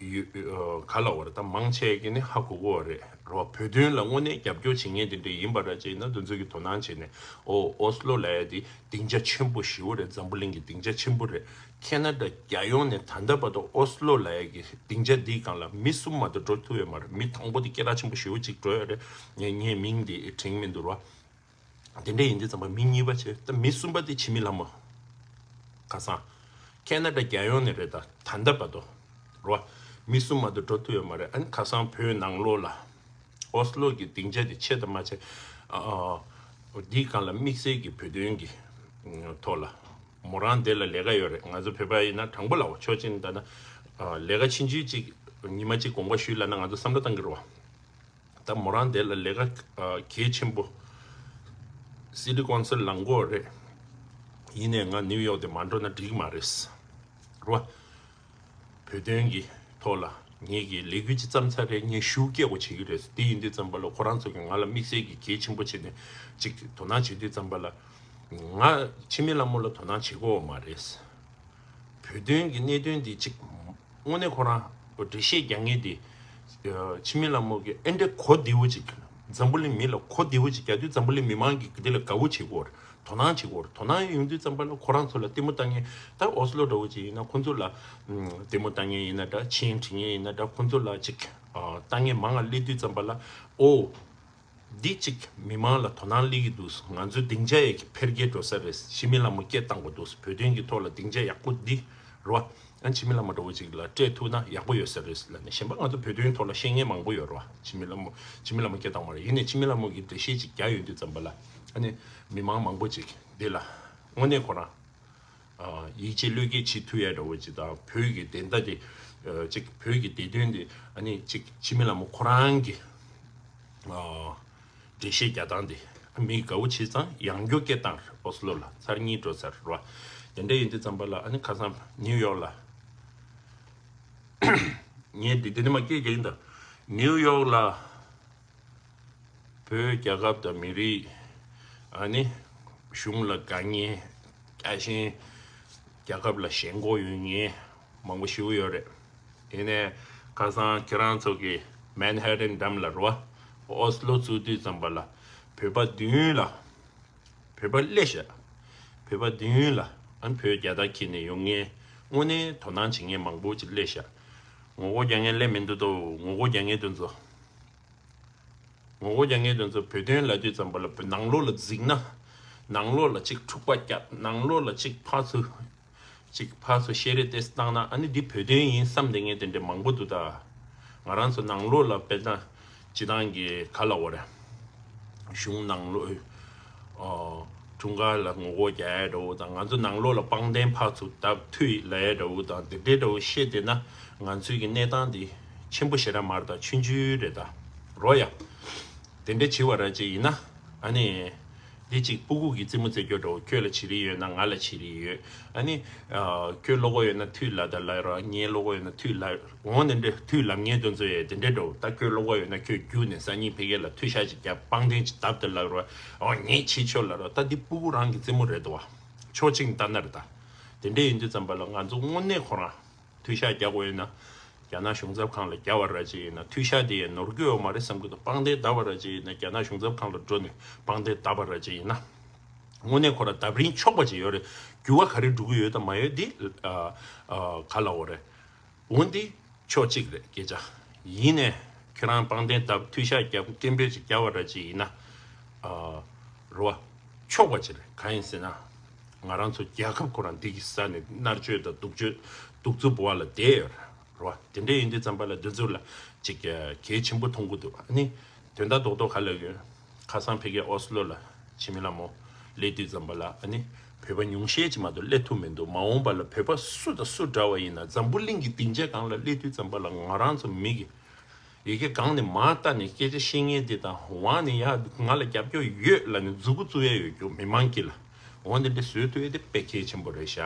ཡོད། ཨ། ག་ལབ་དགོས་རེད། ད་མང་ཆེ་གིས་ནི་ཧ་གོ་གོ་རེད། རེད་བ། བོད་དོན་ལ་དངོས་གནས་རྒྱབ་སྐྱོར་བྱེད་མཁན་དེ་འདྲ་ཡིན་པ་འདྲ་ཅིག་ཡིན་ན་དེ་ཚོ་གིས་དོ་སྣང་བྱས་ནས། ཨོ། ཨོ་སི་ལོ་ལབ་ཡ་དེ་སྡིངས་ཆ་ཆེན་པོ་ཞེ་པོ་རེད། འཛམ་བུ་གླིང་གི་སྡིངས་ཆ་ཆེན་པོ་རེད། ཁེ་ན་ཌ་རྒྱལ་ཡོངས་ནས་ད་ལྟ་བར་དུ་ཨོ་སི་ལོ་ལབ་ཡ་གི་སྡིངས་ཆ་འདིའི་སྒང་ལ་མི་གསུམ་མ་གཏོགས་འགྲོ་ཐུབ་ཡོད་མ་རེད། མི་དང་པོ་དེ་སྐད་གྲགས་ཆེན་པོ་ཞེ་པོ་ཅིག་འགྲོ་ཡ་རེད། ངས་ངས་མིང་དེ་དྲན་མི་འདུག་ར། དེ་འདྲ་ཡིན་དུས་ཙམ་པ་མི་གཉིས་པ་བྱས། ད་མི་གསུམ་པ་དེ་འཆི་མེད་ལྷ་མོ། ཁ་སང་ཁེ་ན་ཌ་རྒྱལ་ཡོངས་ནས་རེད། ད་ད་ལྟ་བར་དུ་རེད་བ། མི་གསུམ་མ་གཏོགས་འགྲོ་ཐུབ་ཡོད་མ་རེད། ཨ་ནི་ཁ་སང་བོད་ནང་ལོགས་ལ་ཨོ་སི་ལོ་གི་སྡིངས་ཆ་དེ་ཆེ་དང་མ་ཆེ། ཨ། ཨ། འདིའི་སྒང་ལ་དམིགས་བསལ་གྱི་བོད་དོན་གྱི་ཐོག་ལ། མོ་རང་དེ་ལ་ལས་ཀ་ཡོད་རེད། ང་ཚོ་བོད་པ་ཡིན་ན་དྲང་པོ་ལབ་ཆོག་ཅིག་ད་ན། ཨ། ལས་ཀ་ཕྱིན་ཆད་ཅིག་ཉི་མ་གཅིག་དགོངས་པ་ཞུས་ལབ་ན་ང་ཚོ་བསམ་བློ་བཏང་གི་རེད་བ། ད་མོ་རང་དེ་ལ་ལས་ཀ་གལ་ཆེན་པོ། སི་ཊི་ཀོན་སིལ་ལ་འགོ་རེད། ཡིན་ནའི་ང་ནིའུ་ཡོག་དེ་མ་འགྲོ་ན་འགྲིག་མ་རེད། རེད་བ། བོད་དོན་གྱི་ཐོག་ལ་ངེད་ཀྱིས་ལས་འགུལ་ཅིག་བརྩམས་ཚར་རེད། ངས་ཞུ་སྐད་གོ་བྱེད་ཀྱི་རེད། དེ་ཡིན་དུས་ཙམ་པ་ལ་ཁོ་རང་ཚོ་གིས་ང་ལ་དམིགས་བསལ་གྱི་གལ་ཆེན་པོ་བྱས་ནས་ཅིག་དོ་སྣང་བྱེད་དུས་ཙམ་པ་ལ། ང་འཆི་མེད་ལྷ་མོ་ལ་དོ་སྣང་བྱེད་ཀྱི་ཡོད་མ་རེད། བོད་དོན་གྱི་གནད་དོན་འདི་གཅིག་དངོས་གནས་ཁོ་རང་འགྲེལ་བཤད་རྒྱག་མཁན་དེ། ཨ། འཆི་མེད་ལྷ་མོ་གིས་ཨེ་འདྲའི་གོ་བདེ་བོ་ཅིག་འཛམ་བུ་གླིང་མི་ལ་གོ་བདེ་བོ་ཅིག་རྒྱག་དུས་འཛམ་བུ་གླིང་མི་མང་གིས་འདི་ལ་དགའ་བོ་བྱེད་ཀྱི་ཡོད་རེད། དོ་སྣང་བྱེད་ཀྱི་ཡོད་རེད། དོ་སྣང་ཡོང་དུས་ཙམ་པ་ལ་ཁོ་རང་ཚོ་ལ་ལྟད་མོ་ལྟ་མཁན། ད་ཨོ་སི་ལོ་འདྲ་བོ་ཅིག་ཡིན་ན་ཁོ་ཚོ་ལ། ཨམ། ལྟད་མོ་ལྟ་མཁན་ཡིན་ན་འདྲ། མཆན་འབྲི་མཁན་ཡིན་ན་འདྲ། ཁོ་ཚོ་ལ་ཅིག་ཨ། ལྟ་མཁན་མང་ང་སླེབས་དུས་ཙམ་པ་ལ། ཨོ། འདི་གཅིག་མི་མང་ལ་དོ་སྣང་སླེབས་ཀྱི་འདུག་ང་ཚོའི་སྡིངས་ཆ་ཡག་གི་འཕེལ་རྒྱས་འགྲོ་ས་རེད། འཆི་མེད་ལྷ་མོ་སྐད་བཏང་དགོས་འདུག་བོད་དོན་གྱི་ཐོག་ལ་སྡིངས་ཆ་ཡག་པོ་འདི་རེད་བ། ཨ། འཆི་མེད་ལྷ་མོ་འདྲ་བོ་ཅིག་ལ་སྤྲད་ཐུབ་ན་ཡག་པོ་ཡོད་ས་རེད་ལབ་ནས། གཞན་པ་ང་ཚོ་བོད་དོན་ཐོག་ལ་བཤད་མཁན་མང་པོ་ཡོད་རེད་བ། འཆི་མེད་ལྷ་མོ། འཆི་མེད་ལྷ་མོ་སྐད་བཏང་བ་རེད། ཡིན་ནའི་འཆི་མེད་ལྷ་མོ་གིས་འགྲེལ་བཤད་ཅིག་རྒྱག་ཡོང་དུས་ཙམ་པ་ལ། ཨ་ནི་མི་མང་མང་པོ་ཅིག་འདི་ལ་དངོས་གནས་ཁོ་རང་ཡིད་ཆེས་བློས་འགེལ་བྱེད་ཐུབ་ཡ་འདྲ་བོ་ཅིག་དང་། བོད་ཀྱི་བདེན་མཐའ་དེ། ཨ། ཅིག་བོད་ཀྱི་བདེ་དོན་དེ་ཨ་ནི་ཅིག་འཆི་མེད་ལྷ་མོ་ཁོ་རང་གི། ཨ། འགྲེལ་བཤད་རྒྱག་སྟངས་དེ་མི་དགའ་བོ་བྱས་ཙང་ཡང་བསྐྱར་སྐད་བཏང་རེད། ཨོ་སི་ལོ་ལ་ཚར་གཉིས་འགྲོ་ཚར་རེད་བ། དེ་འདྲ་ཡིན་དུས་ཙམ་པ་ལ་ཨ་ནི་ཁ་སང་ནིའུ་ཡོག་ལ། ངས་འདི་དེ་ནས་མར་སྐད་རྒྱག་གིན་ད། ནིའུ་ཡོག་ལ། བོད་རྒྱལ་ཁབ་དང་མི་རིགས། ཨ་ནི་གཞུང་ལ་དགའ་མཁན། རྒྱ་ཆེན་རྒྱལ་ཁབ་ལ་ཞེན་ཁོག་ཡོད་མཁན་མང་པོ་ཞེ་པོ་ཡོད་རེད། ཡིན་ནའི་ཁ་སང་ཁྱེད་རང་ཚོ་གི་མན་ཧ་ཊན་འགྲམ་ལ་རེད་བ། ཨོ་སི་ལོ་བཙུགས་དུས་ཙམ་པ་ལ་བོད་པ་བདུན་ལ། བོད་པ་སླེབས་ཤག་བོད་པ་བདུན་ལ། ཨ་ནི་བོད་རྒྱལ་དར་འཁྱེར་ནས་ཡོང་མཁན། དངོས་གནས་དོ་སྣང་བྱེད་མཁན་མང་པོ་ཅིག་སླེབས་ཤག་ངོ་རྒོལ་རྒྱག་མཁན་སླེབས་མི་འདུག་དོ། ངོ་རྒོལ་རྒྱག་མཁན་དེ་ཚོ། ངོ་རྒོལ་རྒྱག་མཁན་དེ་ཚོ་བོད་དོན་ལབ་དུས་ཙམ་པ་ལ་ནང་ལོགས་ལ་འཛིང་ན། ནང་ལོགས་ལ་ཅིག་འཁྲུག་པ་རྒྱག་ནང་ལོགས་ལ་ཅིག་ཕར་ཚུར། ཅིག་ཕར་ཚུར་བཤད་རེས་ཏོག་ཙམ་བཏང་ན། ཨ་ནི་འདི་བོད་དོན་ཡིན་བསམ་བསྡད་མཁན་དེ་འདྲ་མང་པོ་འདུག་ད། ང་རང་ཚོ་ནང་ལོགས་ལ་དཔེར་ན་སྤྱི་བཏང་གི་ག་ལབ་དགོས་རེད། གཞུང་ནང་ལོགས། ཨ། འཁྲུངས་སྐར་ལ་ངོ་རྒོལ་རྒྱག་ཡ་འདྲ་བོ་དང་། ང་ཚོ་ནང་ལོགས་ལ་པང་གདན་ཕར་ཚུར་བརྡབ་མཐུད་ལབ་ཡ་འདྲ་བོ་དང་། དེ་འདྲའི་འདྲ་བོ་བཤད་བསྡད་ན་ང་ཚོའི་གི་གནས་སྟངས་འདི་ཆེན་པོ་ཞེ་དྲག་མ་རེད་ད། ཆུང་ཆུང་རེད་ད། རོ་ཡ། དེ་འདྲ་བྱེད་པ་ར་ཅིག་ཡིན་ན། ཨ་ནི། འདི་གཅིག་སྤུ་གུ་གི་རྩེད་མོ་རྩེ་རྒྱུ་འདྲ་བོ། ཁྱོད་ལ་བྱེད་རིན་ཡོད་ན་ང་ལ་བྱེད་རིན་ཡོད། ཨ་ནི། ཨ། ཁྱོད་བློ་ཁོག་ཡོད་ན་མཐུད་ལབ་ད་ལབ་རོགས། ངའི་བློ་ཁོག་ཡོད་ན་མཐུད་ལབ། འོ་དེ་འདྲ་མཐུད་ལབ་མཁན་དེ་ཚོ་ཡས་དེ་འདྲ་འདྲ་བོ། ད་ཁྱོད་བློ་ཁོག་ཡོད་ན་ཁྱོད་རྒྱུགས་ནས་སང་ཉིན་ཕ་གི་ལ་མཐུད་ཤག་ཅིག་རྒྱབ། པང་གདན་ཅིག་བརྡབ་ད་ལབ་རོགས། འོ་ངས་བྱེད་ཆོག་ལབ་རོགས། ད་འདི་སྤུ་གུ་རང་གི་རྩེད་མོ་རེད་དོ། ཕྱོགས་གཅིག་ནས་ལྟ་ན་རེད་ད། དེ་འདྲ་ཡིན་དུས་ཙམ་པ་ལ་ང་ཚོ་དངོས་གནས་ཁོ་རང་། མཐུད་ཤག་རྒྱག་དགོས་ཡོད་ན། རྒྱ་ནག་གཞུང་ཚབ་ཁང་ལ་རྒྱག་པ་ར་ཅིག་ཡིན་ན། མཐུད་ཤག་དེ་ཡང་ནོར་རྒྱུ་ཡོད་མ་རེད་བསམ་གི་འདུག་པང་གདན་བརྡབས་པ་ར་ཅིག་ཡིན་ན། རྒྱ་ནག་གཞུང་ཚབ་ཁང་ལ་འགྲོ་ནས་པང་གདན་བརྡབས་པ་ར་ཅིག་ཡིན་ན། དངོས་གནས་ཁོ་ར་བརྡབ་རིན་ཆོག་པ་ཅིག་ཡོད་རེད། འགྱུར་བ་ག་རེ་འགྲོ་གི་ཡོད་དང་མ་ཡོད་འདི། ཨ། ཨ། ག་ལབ་དགོས་རེད། འོ་འདི་ཕྱོགས་གཅིག་རེད་སྐད་ཆ། ཡིན་ནས་ཁྱེད་རང་པང་གདན་བརྡབས། མཐུད་ཤག་རྒྱབ། སྐད་འབོད་ཅིག་རྒྱབ་པ་ར་ཅིག་ཡིན་ན། ཨ། རེད་བ། ཆོག་པ་ཅིག་རེད། གང་ཡིན་ཟེར་ན། ང་རང་ཚོ་རྒྱལ་ཁབ་ཁོ་རང་འདི་གི་ས་ནས་མནར་གཅོད་དང་སྡུག་གཅོད་སྡུག་རྩུབ་བ་ལ་བསྡད་ཡོད་རེད་བ། དེ་འདྲ་ཡིན་དུས་ཙམ་པ་ལ་འདི་ཚོ་ལ་ཅིག་གལ་ཆེན་པོ་མཐོང་གི་འདུག་ཨ་ནི། དོན་དག་རྡོག་རྡོག་ག་ལ་ཡོད། ཁ་སང་ཕ་གིའི་ཨོ་སི་ལོ་ལ་འཆི་མེད་ལྷ་མོ་སླེབས་དུས་ཙམ་པ་ལ། ཨ་ནི། བོད་པ་ཉུང་ཤས་ཅིག་མ་གཏོགས་སླེབས་ཐུབ་མི་འདུག་མ་འོངས་པ་ལ་བོད་པ་སུ་དང་སུ་འདྲ་བ་ཡིན་ན། འཛམ་བུ་གླིང་གི་སྡིངས་ཆ་སྒང་ལ་སླེབས་དུས་ཙམ་པ་ལ་ང་རང་ཚོ་མི་གི་ཡི་གེ་སྒང་ནས་མར་ལྟ་ནས་སྐད་ཆ་བཤད་མཁན་དེ་དང་། འོག་ནས་ཡ་ང་ལ་རྒྱབ་སྐྱོར་ཡོད་ལབ་ནས་མཛུ་གུ་བཙུགས་ཡ་ཡོད་རྒྱུ་མི་མང་གི་ལ། འོ་འདི་འདྲ་བཟོས་ཐུབ་ཡ་དེ་དཔེ་གལ་ཆེན་པོ་རེད་ཤག་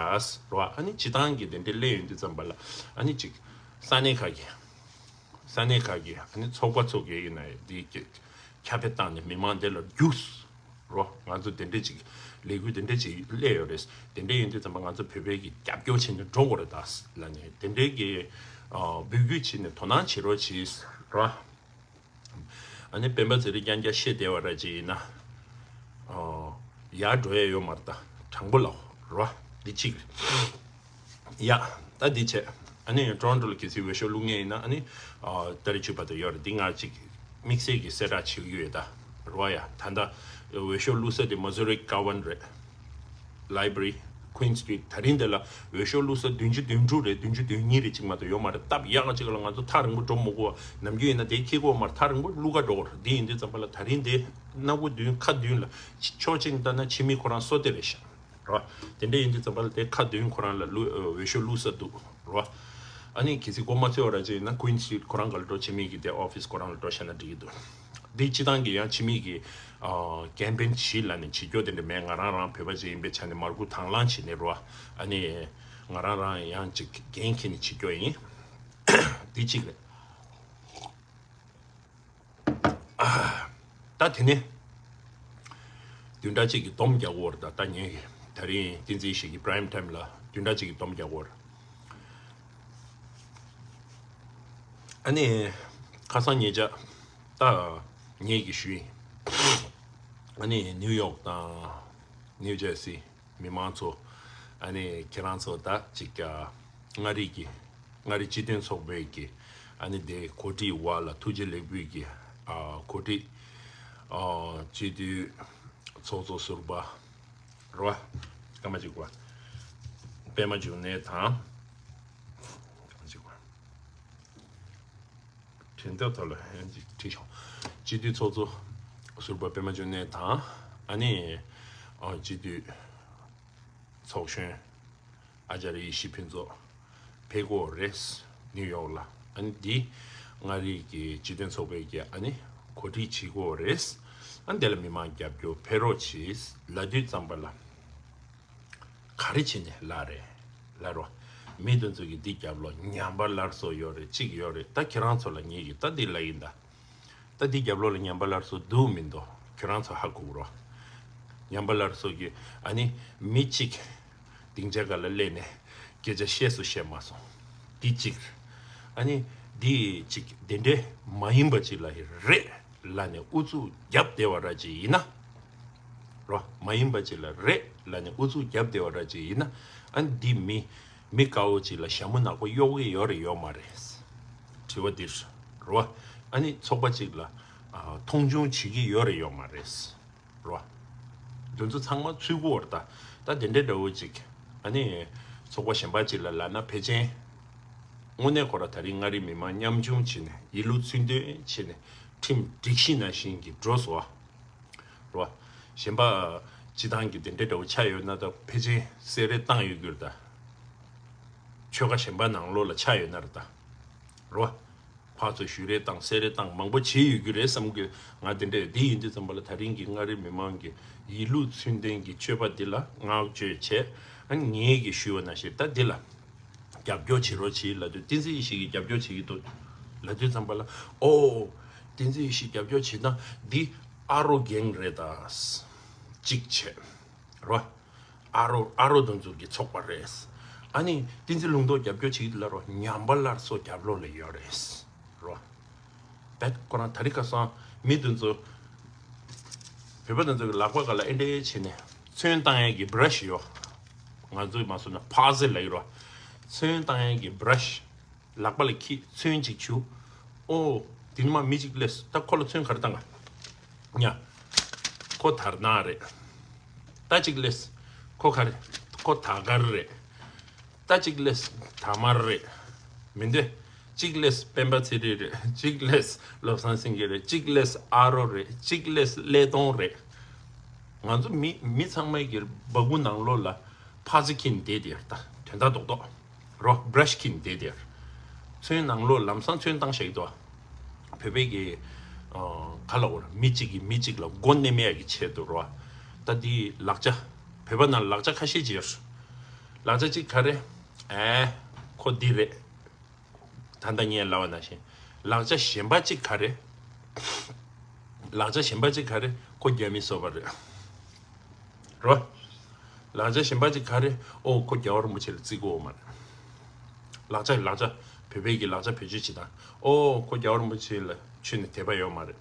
རོ། ཨ་ནི་སྤྱི་བཏང་གི་དེ་འདྲ་སླེབས་ཡོང་དུས་ཙམ་པ་ལ། ཨ་ནི་ཅིག་ས་གནས་ཁག་གི་ས་གནས་ཁག་གི། ཨ་ནི་ཚོགས་པ་ཚོགས་ཀྱི་ཡིན་ན་དེ་ཁྱབ་སྤེལ་བཏང་ནས་མི་མང་དེ་ལ་རྒྱུགས། རོ། ང་ཚོ་དེ་འདྲས་ཅིག་ལས་འགུལ་དེ་འདྲས་ཅིག་སླེབས་ཡོད་རེད། དེ་འདྲས་ཡིན་དུས་ཙམ་པ་ང་ཚོ་བོད་པའི་གི་རྒྱབ་སྐྱོར་བྱས་ནས་འགྲོ་དགོས་རེད་ད་ལབ་ནས། དེ་འདྲས་ཀྱི་ཨ་འབོད་སྐུལ་བྱས་ནས་དོ་སྣང་བྱེད་རོགས་གྱིས་རོ། ཨ་ནི་སྤེན་པ་ཚེ་རིང་རྐྱང་རྐྱང་བཤད་བསྡད་པ་ར་ཅིག་ཡིན་ན། ཨ་ཡར་འགྲོ་ཡ་ཡོད་མ་རེད་ད། དྲང་པོ་ལབ་རོ། འདི་གཅིག་རེད། ཡ། ད་འདི་བྱས། ཨ་ནི་ཊོ་རོན་ཊོ་ལ་གལ་སྲིད་འོས་ཤོག་བླུག་མཁན་ཡིན་ན། ཨ་ནི་ཨ་ཏ་རིག་བཅུ་བར་དུ་ཡོད་རེད། འདི་སྔར་ཅིག་དམིགས་བསལ་གྱི་གསལ་བསྒྲགས་བྱེད་ཀྱི་ཡོད་ད། རོ་ཡ། ད་ལྟ་འོས་ཤོག་བླུག་ས་དེ་མ་ཟུ་རི་ཀ་ཝན་རེད། Library, Queen Street། ད་རིང་འདི་ལ་འོས་ཤོག་བླུག་ས་བདུན་ཅུ་དོན་དྲུག་རེད། བདུན་ཅུ་དོན་གཉིས་རེད། ཅིག་མ་གཏོགས་ཡོད་མ་རེད། སྟབས་ཡག་ཅིག་ལ་ང་ཚོ་ཐག་རིང་པོ་འགྲོ་མི་དགོས་པ། ནམ་རྒྱུན་ཡིན་ན་དེ་འཁྱེར་དགོས་མ་རེད། ཐག་རིང་པོ་བླུག་ག་འགྲོ་དགོས་རེད། འདི་ཡིན་དུས་ཙམ་པ་ལ་ད་རིང་དེ་སྣ་ཁུག་མདུན་ཁ་མདུན་ལ་ཕྱོགས་གཅིག་ནས་ལྟ་ན་ཕྱི་མི་ཁོ་རང་སོ་དེ་རེད་ཤག་རོ། དེ་འདྲ་ཡིན་དུས་ཙམ་པ་ལ་དེ་ཁ་མདུན་ཁོ་རང་ལ་བླུག་འོས་ཤོག་བླུག་ས་འདུག་རོ། ཨ་ནི་གལ་སྲིད་མགོ་མ་ཚོས་པ་ར་ཅིག་ཡིན་ན་Queen Street ཁོ་རང་ག་ལ་འགྲོ། ཕྱི་མི་གི་དེ་ཨོ་ཕིས་ཁོ་རང་ལ་འགྲོ་བྱས་ན་འགྲིག་གི་འདུག་འདི་སྤྱི་བཏང་གི་ཡང་ཕྱི་མི་གི་ཨ་ཀེམ་པེན་བྱེད་ལབ་ནས་བྱེད་རྒྱུ་དེ་འདྲ་མེད། ང་རང་རང་བོད་པ་ཅིག་ཡིན་པའི་ཆ་ནས་མར་ཁུ་དང་བླངས་བྱས་ནས་རོ། ཨ་ནི་ང་རང་རང་ཡང་ཅིག་འགན་འཁྱེར་ནས་བྱེད་རྒྱུ་ཡིན། འདི་གཅིག་རེད། ད་དེ་ནས་བདུན་ཕྲག་གཅིག་གི་སྡོམ་རྒྱག་དགོས་རེད། ད་ད་ངས་ད་རིང་བསྟན་འཛིན་ཞིག་གི་Prime Time ལ་བདུན་ཕྲག་གཅིག་གི་སྡོམ་རྒྱག་དགོས་རེད། ཨ་ནི་ཁ་སང་ཉེ་ཆར་ད་ངས་ཀྱིས་ཞུས་ཡིན། ཨ་ནི་ནིའུ་ཡོག་དང་ནིའུ་ཇར་སི་མི་མང་ཚོ། ཨ་ནི་ཁྱེད་རང་ཚོ་ད་ཅིག་མངའ་རིས་ཀྱི་མངའ་རིས་སྤྱི་མཐུན་ཚོགས་པའི་གི་ཨ་ནི་དེ་གོ་སྒྲིག་འོག་ལ་ཐུགས་རྗེ་ལེགས་འབུལ་གྱི་ཨ་གོ་སྒྲིག་ཨ་སྤྱི་འཐུས་ཚོགས་གཙོ་ཟུར་པ་རེད་བ། སྐར་མ་གཅིག་པ་པད་མ་འབྱུང་གནས་དང་། སྐར་མ་གཅིག་པ། དྲན་ཐབས་ཐོག་ལ་ཡང་ཅིག་བྲིས་ཤོག་སྤྱི་འཐུས་ཚོགས་གཙོ་ཟུར་པ་པད་མ་འབྱུང་གནས་དང་། ཨ་ནི་ཨ་སྤྱི་འཐུས་ཚོགས་གཞོན་ཨ་ཅཱརྱ་ཡེ་ཤེས་ཕུན་ཚོགས་ཕེབས་ཀྱི་ཡོད་རེད། ནིའུ་ཡོག་ལ། ཨ་ནི་འདི་མངའ་རིས་ཀྱི་སྤྱི་མཐུན་ཚོགས་པའི་གི་ཨ་ནི་གོ་སྒྲིག་བྱེད་ཀྱི་ཡོད་རེད། ཨ་ནི་དེ་ལ་མི་མང་རྒྱབ་སྐྱོར་ཕེབས་རོགས་གྱིས་ལབ་དུས་ཙམ་པ་ལ། ག་རེ་བྱས་ནས་ལབ་རེད། ལབ་རོགས། མི་དེ་ཚོ་གིས་འདི་རྒྱབ་ལོགས་ཉམས་པ་སླར་གསོ་ཡོད་རེད། གཅིག་ཡོད་རེད། ད་ཁྱེད་རང་ཚོ་ལ་ངེད་ཀྱིས་ད་འདི་ལབ་ཡིན་ད། ད་འདི་རྒྱབ་ལོགས་ལ་ཉམས་པ་སླར་གསོ་འདུག་མི་འདུག་ཁྱེད་རང་ཚོ་ཧ་གོ་གི་རོ། ཉམས་པ་སླར་གསོ་གི་ཨ་ནི་མི་གཅིག་སྡིངས་ཆ་སྒང་ལ་སླེབས་ནས་སྐད་ཆ་བཤད་སུ་བཤད་མ་སོང་། འདི་གཅིག་ཨ་ནི་འདི་གཅིག་དེ་འདྲའི་མ་ཡིན་པ་ཅིག་ལ་རེད་ལབ་ནས་ཨུ་ཚུགས་རྒྱབ་བསྡད་པ་ར་ཅིག་ཡིན་ན། རོ། མ་ཡིན་པ་ཅིག་ལ་རེད་ལབ་ནས་ཨུ་ཚུགས་རྒྱབ་བསྡད་པ་ར་ཅིག་ཡིན་ན། ཨ་ནི་འདི་མི་མི་དཀར་པོ་ཅིག་ལ་ཞྭ་མོ་ནག་པོ་གཡོག་གི་ཡོད་རེད་ཡོད་མ་རེད། དྲི་བ་འདིར། རོ། ཨ་ནི་ཚོགས་པ་ཅིག་ལ་ཨ་མཐོང་ཆུང་བྱེད་ཀྱི་ཡོད་རེད་ཡོད་མ་རེད། རོ། འདི་ཚོ་ཚང་མ་ཚུད་ཀྱི་ཡོད་རེད་ད། ད་དེ་འདྲའི་འདྲ་བོ་ཅིག་ཨ་ནི་ཚོགས་པ་གཞན་པ་ཅིག་ལ་ལབ་ན་ཕལ་ཆེར་དངོས་གནས་ཁོ་ར་ད་རིང་མངའ་རིས་མི་མང་མཉམ་ཆུང་བྱས་ནས་ཡིད་བློ་ཚིམ་དོན་བྱས་ནས་ཁྲིམས་སྒྲིག་གཞི་ནང་བཞིན་གྱི་འགྲོ་སོང་བ། རོ། གཞན་པ་ སྤྱི་བཏང་གི་དེ་འདྲའི་འདྲ་བོ་ཆགས་ཡོད་ན་ད་ཕལ་ཆེར་གསལ་རེ་བཏང་ཡོད་རྒྱུ་རེད་ད། ཆོལ་ཁ་གཞན་པ་ནང་ལོགས་ལ་ཆགས་ཡོད་ན་རེད་ད། རོ། ཕར་ཚུར་ཞུ་རེ་བཏང་གསལ་རེ་བཏང་མང་པོ་བྱས་ཡོད་རྒྱུ་རེད་བསམ་གི་ང་དེ་འདྲ་ཡོད། དེ་ཡིན་དུས་ཙམ་པ་ལ་ད་རིང་གི་མངའ་རིས་མི་མང་གི་ཡིད་ལུགས་ཚུལ་ལྡན་གྱི་སྤྱོད་པ་འདི་ལ་བསྔགས་བརྗོད་བྱས། ཨ་ནི་ངེད་ཀྱིས་ཞུས་པ་ནང་བཞིན་ད་འདི་ལ། རྒྱབ་སྐྱོར་བྱེད་རོགས་བྱེད་ལབ་དུས་བསྟན་འཛིན་ཡེ་ཤེས་ཀྱིས་རྒྱབ་སྐྱོར་བྱེད་ཀྱི་འདུག་ལབ་དུས་ཙམ་པ་ལ། ཨོ། བསྟན་འཛིན་ཡེ་ཤེས་རྒྱབ་སྐྱོར་བྱེད་ན་འདི་ཨ་རོ་གེང་རེད་ད། གཅིག་བྱས། རོ། ཨ་རོ་ཨ་རོ་དེ་ཚོ་གི་ཚོགས་པ་རེད། ཨ་ནི་བསྟན་འཛིན་ལུང་རྟོགས་རྒྱབ་སྐྱོར་བྱེད་ཀྱི་འདུག་ལབ་རོ། ཉམས་པ་སླར་གསོ་རྒྱབ་ལོགས་ལ་ཡོད་རེད། རོ། བེད་ཁོ་རང་ད་རི་ཁ་སང་མི་དེ་ཚོ། བོད་པ་དེ་ཚོ་གི་ལག་པ་སྒང་ལ་ཨེ་འདྲས་བྱས་ནས་ཚོན་བཏང་ཡས་ཀྱི་བྷ་ར་ཤི་ཡོད། ང་ཚོས་མ་སོང་ན་ཕག་ཟེར་ལབ་ཀྱི་རོ། ཚོན་བཏང་ཡས་ཀྱི་བྷ་ར་ཤི། ལག་པ་ལ་ཁྱེར་ཚོན་གཅིག་བྱུག་ཨོ། དེ་ནས་མ་མི་གཅིག་སླེབས། ད་ཁོ་ལ་ཚོན་ག་རེ་བཏང་ག་ཉ། ཁོ་དར་ནག་རེད། ད་གཅིག་སླེབས། ཁོ་ག་རེ། ཁོ་དར་དཀར་རེད། ད་གཅིག་སླེབས། དར་དམར་རེད། མི་འདོད། གཅིག་སླེབས་སྤེན་པ་ཚེ་རིང་རེད། གཅིག་སླེབས་བློ་བཟང་སེང་གེ་རེད། གཅིག་སླེབས་ཨ་རོ་རེད། གཅིག་སླེབས་ཀླད་སྟོང་རེད། ང་ཚོ་མི་མི་ཚང་མའི་གི་སྦ་ཁུག་ནང་ལོགས་ལ་ཕག་ཚི་འཁྱེར་བསྡད་དེ་ད་དོན་དག་རྡོག་རྡོག་རོ། བྷ་ར་ཤི་འཁྱེར་བསྡད་དེ་ཚོན་ནང་ལོགས་ལམ་སང་ཚོན་བཏང་བཞག་གི་འདུག་བོད་པའི་གི་ག་ལ་འོར་མི་གཅིག་གིས་མི་གཅིག་ལ་མགོ་མནན་མེད་ཡ་གི་ཆེད་དུ་རོ། ད་འདི་ལག་ཆ། བོད་པ་ནང་ལག་ཆ་ཁ་ཤས་ཅིག་ཡོད། ལག་ཆ་གཅིག་ག་རེ། ཨེ། ཁོ་འདི་རེད། ད་ལྟ་ངས་ལབ་པ་ནང་བཞིན། ལག་ཆ་གཞན་པ་གཅིག་ག་རེ། ལག་ཆ་གཞན་པ་གཅིག་ག་རེ། ཁོ་རྒྱ་མི་སོ་པ་རེད། རོ། ལག་ཆ་གཞན་པ་གཅིག་ག་རེ། ཨོ་ཁོ་རྒྱལ་བ་རིན་པོ་ཆེ་ལ་བརྩི་གི་ཡོད་མ་རེད། ལག་ཆ་ལག་ཆ། བོད་པའི་གི་ལག་ཆ་བེད་སྤྱོད་བྱེད་སྟངས། ཨོ་ཁོ་རྒྱལ་བ་རིན་པོ་ཆེ་ལ་མཆོད་ནས་དད་པ་ཡོད་མ་རེད།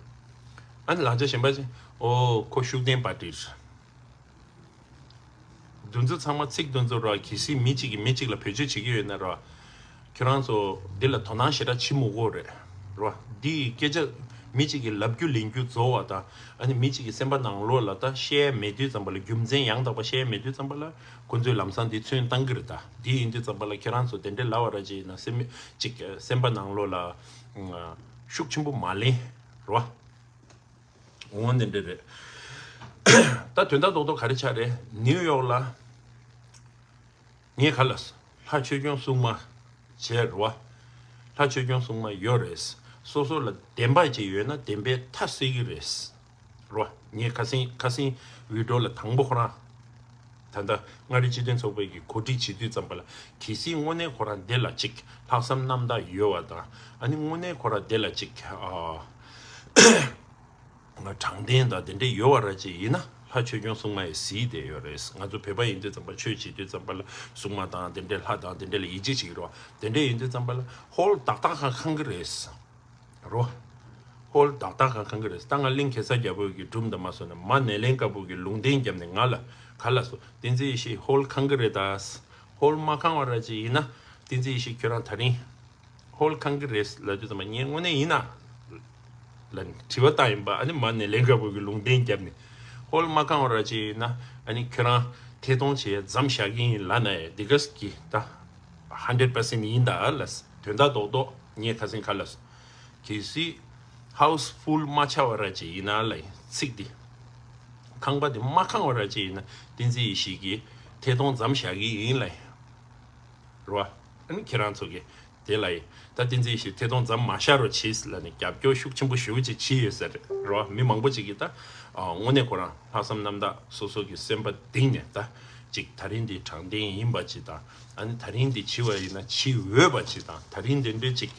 ཨ་ནི་ལག་ཆ་གཞན་པ་གཅིག་ཨོ་ཁོ་ཤུགས་ལྡན་པ་ཏི་རེད། འདི་ཚོ་ཚང་མ་ཚིག་འདི་ཚོ་ར་གལ་སྲིད་མི་གཅིག་གིས་མི་གཅིག་ལ་བེད་སྤྱོད་བྱེད་ཀྱི་ཡོད་ན་ར། ཁྱོད་རང་ཚོ་འདི་ལ་དོ་སྣང་ཞེ་དྲག་བྱེད་མི་དགོས་རེད། ར། འདི་ཡི་སྐད་ཆ་མི་གཅིག་གིས་ལབ་རྒྱུ་ལེན་རྒྱུ་རྫོགས་པ་དང་ཨ་ནི་མི་གཅིག་གི་སེམས་པ་ནང་ལོགས་ལ་ད་བཤད་མེད་དུས་ཙམ་པ་ལ་རྒྱུ་མཚན་ཡང་དག་པ་བཤད་མེད་དུས་ཙམ་པ་ལ་ཁོ་ཚོས་ལམ་སང་འདི་ཚོན་བཏང་གི་རེད་ད། འདི་ཡིན་དུས་ཙམ་པ་ལ་ཁྱོད་རང་ཚོ་དེ་འདྲའི་ལབ་པ་ར་ཅིག་ཡིན་ན་སེམས་མི་གཅིག་སེམས་པ་ནང་ལོགས་ལ་ཤུགས་ཆེན་པོ་མ་ལེན། ར། འོ་འདི་འདྲ་རེད། ད་དོན་དག་རྡོག་རྡོག་ག་རེ་ཆགས་རེད། ནིའུ་ཡོག་ལ། ངས་ག་ལ། ལྷ་ཆོས་སྐྱོང་སྲུང་མ། བྱས་རེད་བ། ལྷ་ཆོས་སྐྱོང་སྲུང་མ་ཡོད་རེད། སོ་སོ་ལ་བདེན་པ་ཅིག་ཡོད་ན་བདེན་པའི་མཐའ་གསལ་གྱི་རེད། རེད་བ། ངས་ཁ་སང་ཁ་སང་བི་ཌིའོ་ལ་དང་པོ་ཁོ་རང་། ད་ལྟ་མངའ་རིས་སྤྱི་མཐུན་ཚོགས་པའི་གི་གོ་སྒྲིག་བྱེད་དུས་ཙམ་པ་ལ་གལ་སྲིད་དངོས་གནས་ཁོ་རང་དེ་ལ་ཅིག་ལྷག་བསམ་རྣམ་དག་ཡོད་བ་དང་ཨ་ནི་དངོས་གནས་ཁོ་རང་དེ་ལ་ཅིག་ཨ། དྲང་བདེན་དང་དེ་འདྲས་ཡོད་པ་ར་ཅིག་ཡིན་ན་ལྷ་ཆོས་སྐྱོང་སྲུང་མ་ཡི་གཟིགས་བསྡད་ཡོད་རེད། ང་ཚོ་བོད་པ་ཡིན་དུས་ཙམ་པ་ཆོས་བྱེད་དུས་ཙམ་པ་ལ་སྲུང་མ་དང་དེ་འདྲས་ལྷ་དང་དེ་འདྲས་ལ་ཡིད་ཆེས་བྱེད་ཀྱི་རེད་བ། དེ་འདྲས་ཡིན་དུས་ཙམ་པ་ལ་ཧོལ་ཏག་ཏག་ཁ་ཁང་གི་རེད། རོ། ཧོལ་ཏག་ཏག་ཁ་ཁང་གི་རེད། ད་ང་གླིང་གེ་སར་རྒྱལ་པོ་གི་སྒྲུང་དང་མ་སོང་ན་མ་ནེ་ལེན་དཀར་པོ་གི་ལུང་བསྟན་བརྒྱབ་ནས་ང་ལ་ག་ལ་སོ་བསྟན་འཛིན་ཡེ་ཤེས་ཧོལ་ཁང་གི་རེད་ད། ཧོལ་མ་ཁང་བ་ར་ཅིག་ཡིན་ན་བསྟན་འཛིན་ཡེ་ཤེས་ཁྱོད་རང་ད་རིང་ཧོལ་ཁང་གི་རེད་ལབ་དུས་ཙམ་པ་ངས་དངོས་གནས་ཡིན་ན། ལ་དྲི་བ་བཏང་ཡིན་པ་ཨ་ནི་མ་ནེ་ལེན་དཀར་པོ་གི་ལུང་བསྟན་བརྒྱབ་ནས་ཧོལ་མ་ཁང་བ་ར་ཅིག་ཡིན་ན་ཨ་ནི་ཁྱོད་རང་ཐད་གཏོང་བྱས་མཚམས་བཞག་གི་ཡིན་ལབ་ན་ཡ་འདི་ག་གི་ད་ཧན་ཌེ་རེད་པར་སེན་ཊི་ཡིན་ད་ལ་དོན་དག་རྡོག་རྡོག་ངས་ཁ་སང་ག་ལ་སོང་། གལ་སྲིད་ཧའུ་སི་ཕུལ་མ་ཆགས་པ་ར་ཅིག་ཡིན་ན་ལ་ཡིན་ཚིག་འདི། ཁང་པ་འདི་མ་ཁང་བ་ར་ཅིག་ཡིན་ན་བསྟན་འཛིན་ཡེ་ཤེས་ཀྱིས་ཐད་གཏོང་མཚམས་བཞག་གི་ཡིན་ལ་ཡིན། རེད་བ། ཨ་ནི་ཁྱེད་རང་ཚོ་གིས་དེ་ལ་ཡིན་ད་བསྟན་འཛིན་ཡེ་ཤེས་ཐད་གཏོང་མཚམས་མ་བཞག་རོགས་བྱེད་ལ་ནི་རྒྱབ་སྐྱོར་ཤུགས་ཆེན་པོ་ཞེ་པོ་ཅིག་བྱས་ཡོད་ས་རེད། རེད་བ། མི་མང་པོ་ཅིག་གིས་ད་དངོས་གནས་ཁོ་རང་ལྷག་བསམ་རྣམ་དག་སོ་སོ་གི་སེམས་པ་གཏིང་ནས་ད་ཅིག་ད་རིང་འདི་དྲང་བདེན་ཡིན་པ་ཅིག་དང་ཨ་ནི་ད་རིང་འདི་བྱེད་པ་ཡིན་ན་བྱེད་འོས་པ་ཅིག་དང་ད་རིང་འདི་འདྲའི་ཅིག་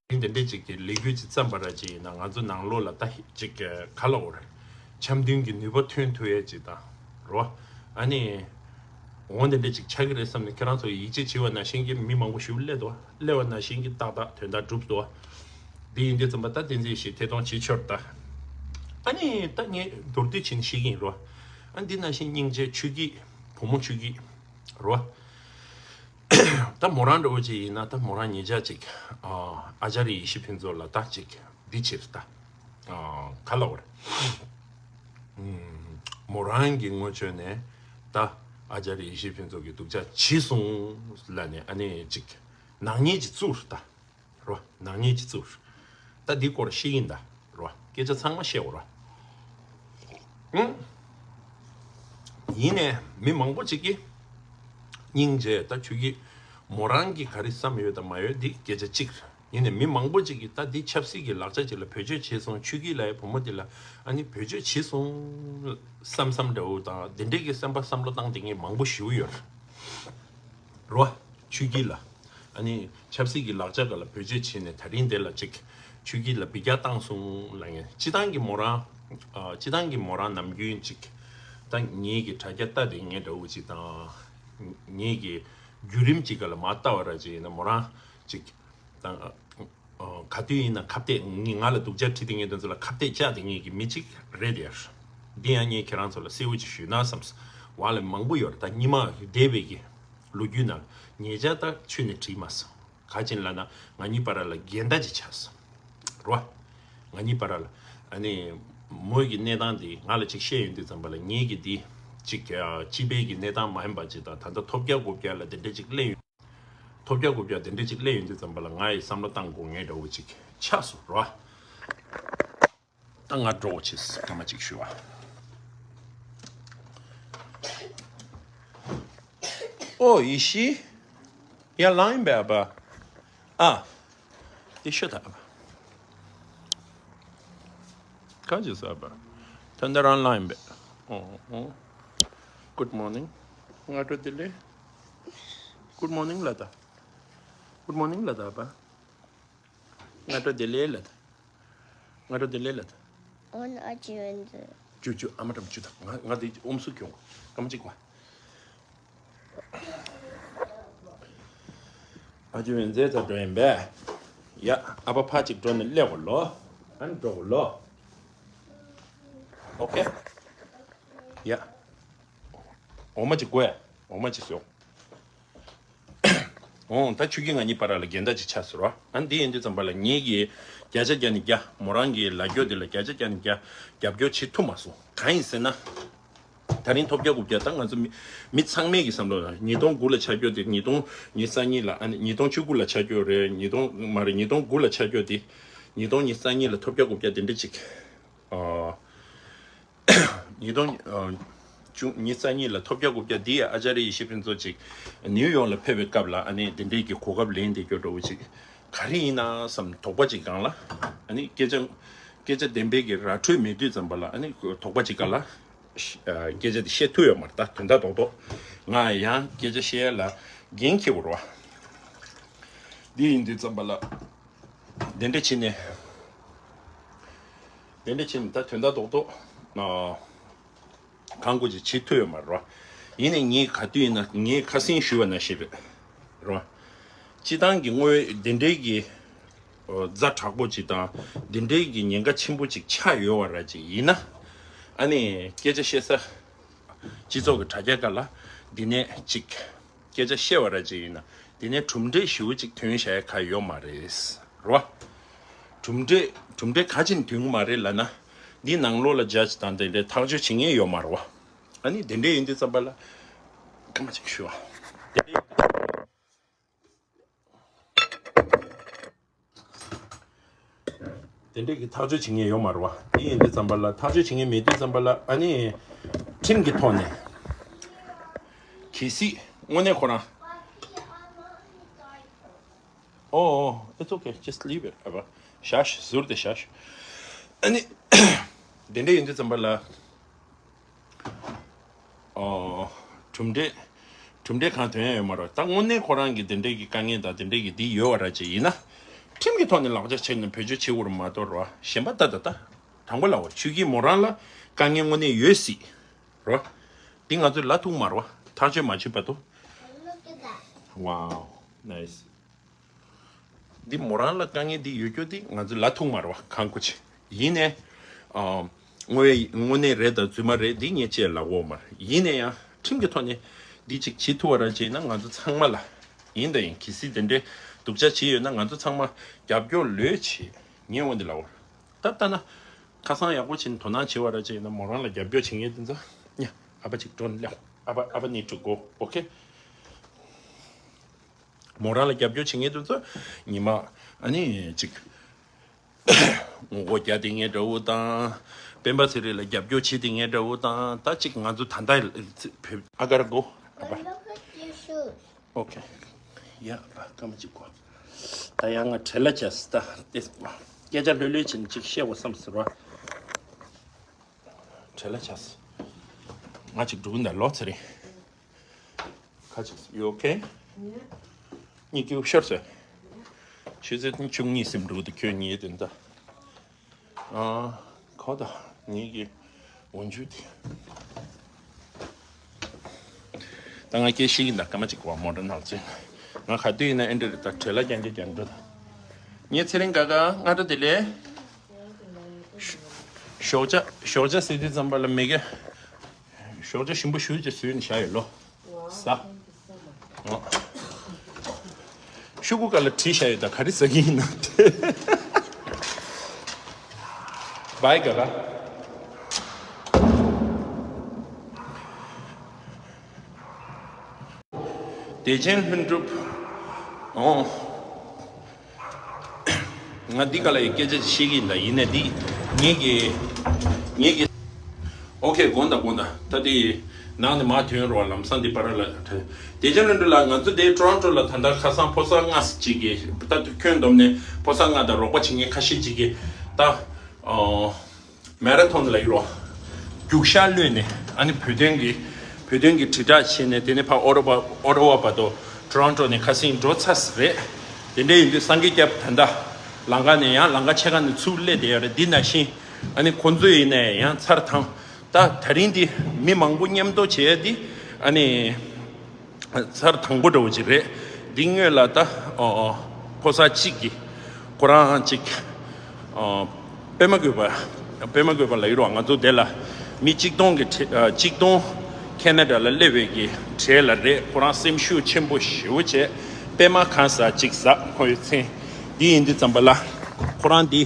ཨ། དེ་འདྲས་ཅིག་གི་ལས་འགུལ་ཅིག་བརྩམས་པ་ར་ཅིག་ཡིན་ན་ང་ཚོ་ནང་ལོགས་ལ་ད་ཅིག་ག་ལ་འོ་རེད། འཆམ་མཐུན་གྱི་ནུས་པ་ཐོན་ཐུབ་ཡས་ཅིག་དང་རོ། ཨ་ནི། འོ་དེ་འདྲས་ཅིག་ཆགས་ཀྱི་རེད་བསམ་ནས་ཁྱེད་རང་ཚོ་ཡིད་ཆེས་བྱེད་པ་ནང་བཞིན་གྱི་མི་མང་པོ་ཞིག་སླེབས་འདུག་སླེབས་པ་ནང་བཞིན་གྱི་ཏག་ཏག་དོན་དག་འགྲུབ་འདུག་འདི་ཡིན་དུས་ཙམ་པ་ད་བསྟན་འཛིན་ཡེ་ཤེས་ཐད་གཏོང་བྱེད་ཆོག་ད། ཨ་ནི་ད་ངས་མདོར་བསྡུས་བྱས་ནས་བཤད་ཀྱི་ཡིན་རོ། ཨ་འདི་ནང་བཞིན་སྙིང་རྗེ་ཆོས་སྐྱིད་བུ་མོ་ཆོས་སྐྱིད་རོ། ད་མོ་རང་འདྲ་བོ་ཅིག་ཡིན་ན་ད་མོ་རང་ཉེ་ཆར་ཅིག་ཨ་ཨ་ཅཱརྱ་ཡེ་ཤེས་ཕུན་ཚོགས་ལ་ད་ཅིག་འདི་བྱེད་ད། ཨ་ག་ལ་བར། མོ་རང་གི་ངོ་ཆོད་ནས་ད་ཨ་ཅཱརྱ་ཡེ་ཤེས་ཕུན་ཚོགས་ཀྱི་སྡུག་ཅག་བྱས་སོང་ལ་ནས་ཨ་ནི་ཅིག་ནག་ཉེས་ཅིག་བཙུགས་ད། རོ། ནག་ཉེས་ཅིག་བཙུགས། ད་འདི་སྐོར་བཤད་ཀྱིན་ད། རོ། སྐད་ཆ་ཚང་མ་བཤད་འོ་རོ། ཨུང་། ཡིན་ནས་མི་མང་པོ་ཅིག་གིས་སྙིང་རྗེ། ད་ཁྱོད་ཀྱིས་མོ་རང་གིས་ག་རེ་བསམ་ཡོད་དང་མ་ཡོད་འདི་སྐད་ཆ་གཅིག་རེད། ཡིན་ནས་མི་མང་པོ་ཅིག་གིས་ད་འདི་ཆབ་སྲིད་ཀྱི་ལག་ཆ་ཅིག་ལ་བེད་སྤྱོད་བྱས་སོང་། ཆོས་སྐྱིད་ལགས་ཡི་བུ་མོ་འདི་ལ་ཨ་ནི་བེད་སྤྱོད་བྱས་སོང་བསམ་བསམ་འདྲ་བོ་དང་འདི་འདྲས་ཀྱི་སེམས་པ་བསམ་བློ་བཏང་བསྡད་མཁན་མང་པོ་ཞེ་པོ་ཡོད་རེད། རོ། ཆོས་སྐྱིད་ལགས། ཨ་ནི་ཆབ་སྲིད་ཀྱི་ལག་ཆ་སྒང་ལ་བེད་སྤྱོད་བྱས་ནས་ད་རིང་འདི་ལ་ཅིག་ཆོས་སྐྱིད་ལ་འབུད་རྒྱག་བཏང་སོང་ལབ་མཁན། སྤྱིར་བཏང་གི་མོ་རང་། ཨ། སྤྱིར་བཏང་གི་མོ་རང་ནམ་རྒྱུན་ཅིག་ད་ངེད་ཀྱི་དྲ་རྒྱ་ལྟ་བསྡད་མཁན་འདྲ་བོ་ཅིག་དང་། ངེད་ཀྱི་བརྒྱུད་རིམ་ཅིག་སྒང་ལ་མར་ལྟ་བ་ར་ཅིག་ཡིན་ན་མོ་རང་ཅིག་ད། ཨ། ག་དུས་ཡིན་ན་ཁ་གཏད་ང་ལ་སྡུག་ཅག་འཁྲི་བསྡད་མཁན་དེ་ཚོ་ལ་ཁ་གཏད་བཅག་བསྡད་མཁན་གྱི་མི་གཅིག་རེད་དེ། འདི་ཡང་ངས་ཁྱེད་རང་ཚོ་ལ་གསལ་བོ་ཅིག་ཞུས་ན་བསམས། བ་ལས་མང་པོ་ཡོད་རེད། ད་སྔོན་མ་འདས་པའི་གི་ལོ་རྒྱུས་ནང་ཉེ་ཆར་ད་ཆུ་ནས་བྲིས་མ་སོང་། ག་ཅིག་ལབ་ན་ང་གཉིས་བར་ལ་འགལ་ཟླ་ཅིག་ཆགས་སོང་། རོ། ང་གཉིས་བར་ལ། ཨ་ནི་མོ་གི་གནས་སྟངས་དེ་ང་ལ་ཅིག་བཤད་ཡོང་དུས་ཙམ་པ་ལ་ངེད་ཀྱི་འདི་ཅིག་ཨ། སྤྱི་པའི་གི་གནས་སྟངས་མ་ཡིན་པ་ཅིག་དང་ད་ལྟ་ཐོབ་རྒྱག་དགོས་རྒྱག་ལ་དེ་འདྲ་ཅིག་སླེབས་ཡོང་། ཐོབ་རྒྱག་དགོས་རྒྱག་དེ་འདྲ་ཅིག་སླེབས་ཡོང་དུས་ཙམ་པ་ལ་ང་ཡི་བསམ་བློ་བཏང་དགོས་ངེས་འདྲ་བོ་ཅིག་ཆགས་སོང་རོ། ད་ང་འགྲོ་བྱེད་སྐར་མ་གཅིག་ཞུ་བ། ཨོ་ཡེ་ཤེས། ཡར་ལངས་ཡིན་པས་ཨ་ཕ། ཨ། དེ་ཤོད་ད་ཨ་ཕ། ག་ཅི་ཟེར་ཨ་ཕ། ད་འདི་རང་ལངས་ཡིན་པས། ཨོ་ཨོ། Good morning. སྔ་དྲོ་བདེ་ལེགས། Good morning ལབ་ད། Good morning ལབ་ད་ཨ་ཕ། སྔ་དྲོ་བདེ་ལེགས་ལབ་ད། སྔ་དྲོ་བདེ་ལེགས་ལབ་ད། ཨོ་ན་ཨ་ཅི་ཡོན་ཛི། ཅུ་ཅུ་ཨ་མ་ཀྲམ་ཅུ་ད། ང་ང་དེ་ཨོམ་སུ་གྱོང་། སྐར་མ་གཅིག་པ། ཨ་ཅི་ཡོན་ཛི་ད་འགྲོ་ཡིན་པས། ཡ། ཨ་ཕ་ཕ་ཅིག་འགྲོ་ནས་སླེབས་གོ་ལོ། ཨ་ནི་འགྲོ་གོ་ལོ། ཨོ་ཁེ། ཡ། འོ་མ་ཅིག་དགོས། འོ་མ་ཅིག་ཟོ། འོང་། ད་ཆུ་སྐྱིད་ང་གཉིས་བར་ལ་འགལ་ཟླ་ཅིག་ཆགས་ཟེར་བ། ཨ་འདི་ཡིན་དུས་ཙམ་པ་ལ་ངེད་ཀྱིས་བརྒྱ་ཆ་བརྒྱ་ནས་བརྒྱ་མོ་རང་གི་ལབ་རྒྱུ་དེ་ལ་བརྒྱ་ཆ་བརྒྱ་ནས་བརྒྱ་རྒྱབ་སྐྱོར་བྱེད་ཐུབ་མ་སོང་། གང་ཡིན་ཟེར་ན། ད་རིང་ཐོབ་རྒྱག་དགོས་རྒྱག་ད་ང་ཚོ་མི་མི་ཚང་མས་ཀྱི་བསམ་བློ་ལ་ཉིས་སྟོང་དགུ་ལ་ཆགས་རྒྱུ་དེ་ཉིས་སྟོང་ཉི་ཤུ་རྩ་གཉིས་ལ་ཨ་ནི་ཉིས་སྟོང་བཅུ་དགུ་ལ་ཆགས་རྒྱུ་རེད། ཉིས་སྟོང་མ་རེད། ཉིས་སྟོང་དགུ་ལ་ཆགས་རྒྱུ་དེ་ཉིས་སྟོང་ཉི་ཤུ་རྩ་གཉིས་ལ་ཐོབ་རྒྱག་དགོས་རྒྱག་དེ་འདྲ་ཅིག་ཨ། ཉིས་སྟོང་ཨ། བཅུ་ཉི་ཤུ་རྩ་གཉིས་ལ་ཐོབ་རྒྱག་དགོས་རྒྱག་འདི་ཡ་ཨ་ཅཱརྱ་ཡེ་ཤེས་ཕུན་ཚོགས་ཅིག་ནིའུ་ཡོག་ལ་ཕེབས་པའི་སྐབས་ལ་ཨ་ནི་འདི་འདྲའི་གི་གོ་སྐབས་ལེན་བསྡད་རྒྱུ་འདྲ་བོ་ཅིག་ག་རེ་ཡིན་ན་བསམ་དོགས་པ་ཅིག་སྒང་ལ་ཨ་ནི་སྐད་ཆ་སྐད་ཆ་བདེན་པའི་གི་ར་འཕྲོད་མེད་དུས་ཙམ་པ་ལ་ཨ་ནི་དོགས་པ་ཅིག་སྒང་ལ་ཨ་སྐད་ཆ་དེ་བཤད་ཐུབ་ཡོད་མ་རེད། ད་དོན་དག་རྡོག་རྡོག་ང་ཡང་སྐད་ཆ་བཤད་ཡ་ལ་འགན་འཁྱེར་དགོས་རེད་བ། འདི་ཡིན་དུས་ཙམ་པ་ལ། དེ་འདྲ་བྱས་ནས། དེ་འདྲ་བྱས་ནས་ད་དོན་དག་རྡོག་རྡོག་ཨ། གང་དགོས་ཅིག་བྱེད་ཐུབ་ཡོད་མ་རེད་བ། ཡིན་ནའི་ངས་ག་དུས་ཡིན་ན་ངས་ཁ་སང་ཞུས་པ་ནང་བཞིན་རེད་བ། སྤྱི་བཏང་གི་དངོས་ཡོད་དེ་འདྲའི་གི་ཨ། ཛ་དྲག་པོ་ཅིག་དང་དེ་འདྲའི་གི་ཉེན་ཁ་ཆེན་པོ་ཅིག་ཆགས་ཡོད་བ་ར་ཅིག་ཡིན་ན། ཨ་ནི་སྐད་ཆ་བཤད་ས་སྤྱི་ཚོགས་ཀྱི་དྲ་རྒྱ་སྒང་ལ་འདི་ནས་ཅིག་སྐད་ཆ་བཤད་པ་ར་ཅིག་ཡིན་ན་དེ་ནས་གྲུབ་འབྲས་ཞེ་པོ་ཅིག་ཐོན་བཞག་ཡ་ག་ཡོད་མ་རེད་རོ། གྲུབ་འབྲས་གྲུབ་འབྲས་ག་ཅིག་ཐོན་གི་མ་རེད་ལབ་ན། འདི་ནང་ལོགས་ལ་ཇ་ཇི་དང་དེ་འདྲའི་ཐག་གཅོད་བྱེད་མཁན་ཡོད་མ་རེད་བ། ཨ་ནི་དེ་འདྲའི་ཡིན་དུས་ཙམ་པ་ལ་སྐར་མ་གཅིག་ཞུ་བ། དེ་འདྲའི་དེ་འདྲའི་གི་ཐག་གཅོད་བྱེད་མཁན་ཡོད་མ་རེད་བ། དེ་ཡིན་དུས་ཙམ་པ་ལ་ཐག་གཅོད་བྱེད་མཁན་མེད་དུས་ཙམ་པ་ལ་ཨ་ནི་ཁྲིམས་ཀྱི་ཐོག་ནས་གལ་སྲིད་དངོས་གནས་ཁོ་རང་ཨོ་ཨོ། It's okay, just leave it. ཨ་བ། བཞག་ཞུ། ཟུར་དེ་བཞག་ཞུ། ཨ་ནི་དེ་འདྲ་ཡིན་དུས་ཙམ་པ་ལ། ཨོ། གྲུབ་འབྲས། གྲུབ་འབྲས་གང་ཐོན་ཡ་ཡོད་མ་རེད། ད་དངོས་གནས་ཁོ་རང་གི་དེ་འདྲའི་གི་དཀའ་ངལ་དང་དེ་འདྲའི་གི་འདི་ཡོད་བ་ར་ཅིག་ཡིན་ན། ཁྲིམས་ཀྱི་ཐོག་ནས་ལག་ཆ་ཆེ་ནས་བེད་སྤྱོད་བྱེད་དགོས་རེད་མ་གཏོགས་རོ། གཞན་པ་ད་ད་ད། དང་པོ་ལ་འོ་ཆོས་སྐྱིད་མོ་རང་ལ་དཀའ་ངལ་དངོས་གནས་ཡོད་སྲིད། རོ། འདི་ང་ཚོས་ལབ་ཐུབ་མ་རེད་བ། ཐག་གཅོད་མ་བྱས་བར་དུ། Wow, nice. འདི་མོ་རང་ལ་དཀའ་ངལ་འདི་ཡོད་རྒྱུ་འདི་ང་ཚོས་ལབ་ཐུབ་མ་རེད་བ། གང་དགོས་ཆེ། ཡིན་ནའི། ཨ། དངོས་དངོས་གནས་རེད་དང་རྫུན་མ་རེད་འདི་ངས་ཅིག་ལབ་དགོས་མ་རེད། ཡིན་ནའི་ཡང་ཁྲིམས་ཀྱི་ཐོག་ནས་འདི་ཅིག་བྱེད་ཐུབ་པ་ར་ཅིག་ཡིན་ན་ང་ཚོ་ཚང་མ་ལ། ཡིན་དང་ཡིན་གལ་སྲིད་དེ་འདྲའི་སྡུག་ཅག་བྱས་ཡོད་ན་ང་ཚོ་ཚང་མ་རྒྱབ་སྐྱོར་ལོས་བྱེད། ངས་འོ་འདི་ལབ་དགོས་རེད། ད་ལྟ་ན། ཁ་སང་ཡག་པོ་བྱས་ནས་དོ་སྣང་བྱེད་པ་ར་ཅིག་ཡིན་ན་མོ་རང་ལ་རྒྱབ་སྐྱོར་བྱེད་མཁན་དེ་ཚོ། ཉ། ཨ་ཕ་ཅིག་འགྲོ་ནས་སླེབས། ཨ་ཕ། ཨ་ཕ་need to go, okay? མོ་རང་ལ་རྒྱབ་སྐྱོར་བྱེད་མཁན་དེ་ཚོ་ཉི་མ་ཨ་ནི་ཅིག་ ངོ་རྒོལ་རྒྱག་བསྡད་མཁན་འདྲ་བོ་དང་། སྤེན་པ་ཚེ་རིང་ལ་རྒྱབ་སྐྱོར་བྱེད་བསྡད་མཁན་འདྲ་བོ་དང་། ད་ཅིག་ང་ཚོ་ད་ལྟ་བོད། I gotta go. Bye bye. Look at your shoes. Okay. ཡ་ཕ་སྐར་མ་གཅིག་གོ། ད་ཡང་ང་བྲེལ་ལ་བྱས་ད་དེ། སྐད་ཆ་ལྷོད་ལྷོད་བྱས་ནས་ཅིག་བཤད་དགོས་བསམ་ཟེར་བ། བྲེལ་ལ་བྱས། ང་ཅིག་འགྲོ་གི་འདུག་ལོ་ཚེ་རིང་། ཁ་ཅིག you okay? གཉིད་སྐྱིད་ཤོར་སོང་། ཆུ་ཚོད་བཅུ་གཉིས་ཟིན་འགྲོ་གི་འདུག་ཁྱོད་གཉིད་དེ་འདྲ། ཨ། ཁོ་ད་ངེད་ཀྱི་འོན་ཆུ་དེ། ད་ང་སྐད་ཤེས་ཀྱི་འདུག་སྐར་མ་གཅིག་གོ་བ་མོ་ཊ་ནང་ལ་ཅིག་ང་ག་དུས་ཡིན་ན་ཨེ་འདྲ་རེད། ད་བྲེལ་ལ་རྐྱང་རྐྱང་རྐྱང་འགྲོ་ད། ངའི་ཚེ་རིང་དགའ་དགའ་སྔ་དྲོ་བདེ་ལེགས། ཞོགས་ཇ་ཞོགས་ཇ་ཟེར་དུས་ཙམ་པ་ལ་མི་དགེ། ཞོགས་ཇ་ཞིམ་པོ་ཞུ་ཅེས་བཟོས་ནས་བཞག་ཡོད་ལོ། ཟ། ཤོག་གུ་ཀ་ལ་བྲིས་བཞག་ཡོད། ད་ག་རེ་ཟ་གི་ཡིན་ན་དེ། བའི་ག་ག་བདེ་ཆེན་ལྷུན་གྲུབ། ཨོ། ང་འདི་ག་ལ་ཡི་སྐད་ཆ་ཞིག་བཤད་ཀྱི་ཡིན་ད། ཡིན་ནའི་འདི་ངེད་ཀྱི་ངེད་ཀྱི། ཨོ་ཁེ། དགོངས་དག་དགོངས་དག་ད་འདི་ནང་ནས་མར་ཐོན་རོགས། ལམ་སང་འདི་བར་ལ་བདེ་ཆེན་ལྷུན་གྲུབ་ལགས། ང་ཚོ་འདི་ཊོ་རོན་ཊོ་ལ་ད་ལྟ་ཁ་སང་ཕོ་གསར་ལྔ་ཅིག་གིས་ད་ཁྱོན་བསྡོམས་ནས་ཕོ་གསར་ལྔ་དང་རོགས་པ་བྱེད་མཁན་ཁ་ཤས་ཅིག་གིས་ད་ཨོ། མེ་ར་ཐོན་ལ་ཡོད་རོ། རྒྱུག་ཤར་གློད་ནས་ཨ་ནི་བོད་དོན་གྱི་བོད་དོན་གྱི་དྲིལ་བསྒྲགས་བྱས་ནས། དེ་ནས་ཕར་ཨོ་ཊོ་ཝ་ཨོ་ཊོ་ཝ་བར་དུ་ཊོ་རོན་ཊོ་ནས་ཁ་སང་འགྲོ་ཚར་ས་རེད། དེ་འདྲ་ཡིན་དུས་སངས་རྒྱས་སྐྱབས་ད་ལྟ་ལམ་ཁ་ནས་ཡང་ལམ་ཁ་ཕྱེད་ཀ་ནས་ཚུར་སླེབས་བསྡད་ཡོད་རེད། འདི་ནང་བཞིན་ཨ་ནི་ཁོང་ཚོ་ཡིན་ནའི་ཡང་ཚར་དང་། ད་ད་རིང་འདི་མི་མང་པོ་མཉམ་དུ་བྱས་འདི་ཨ་ནི། ཚར་དང་པོ་འདྲ་བོ་ཅིག་རེད། འདི་སྔོན་ལ་ད་ཨོ་ཨོ་ཕོ་གསར་གཅིག་གིས་ཁོ་རང་ཅིག་ཨོ་པད་མ་དགོས་པ་པད་མ་དགོས་པ་ལ་ཡོད་རོགས། ང་ཚོ་དེ་ལ་མི་གཅིག་སྟོང་གི་གྲས་ཨ་གཅིག་སྟོང་ཁེ་ན་ཌ་ལ་སླེབས་པའི་གི་གྲས་ལ་རེད། ཁོ་རང་སེམས་ཤུགས་ཆེན་པོ་ཞེ་པོ་བྱས། པད་མ་གང་ཟག་གཅིག་ཟ་ཁོ་ཡི་མཚན། འདི་ཡིན་དུས་ཙམ་པ་ལ་ཁོ་རང་འདི་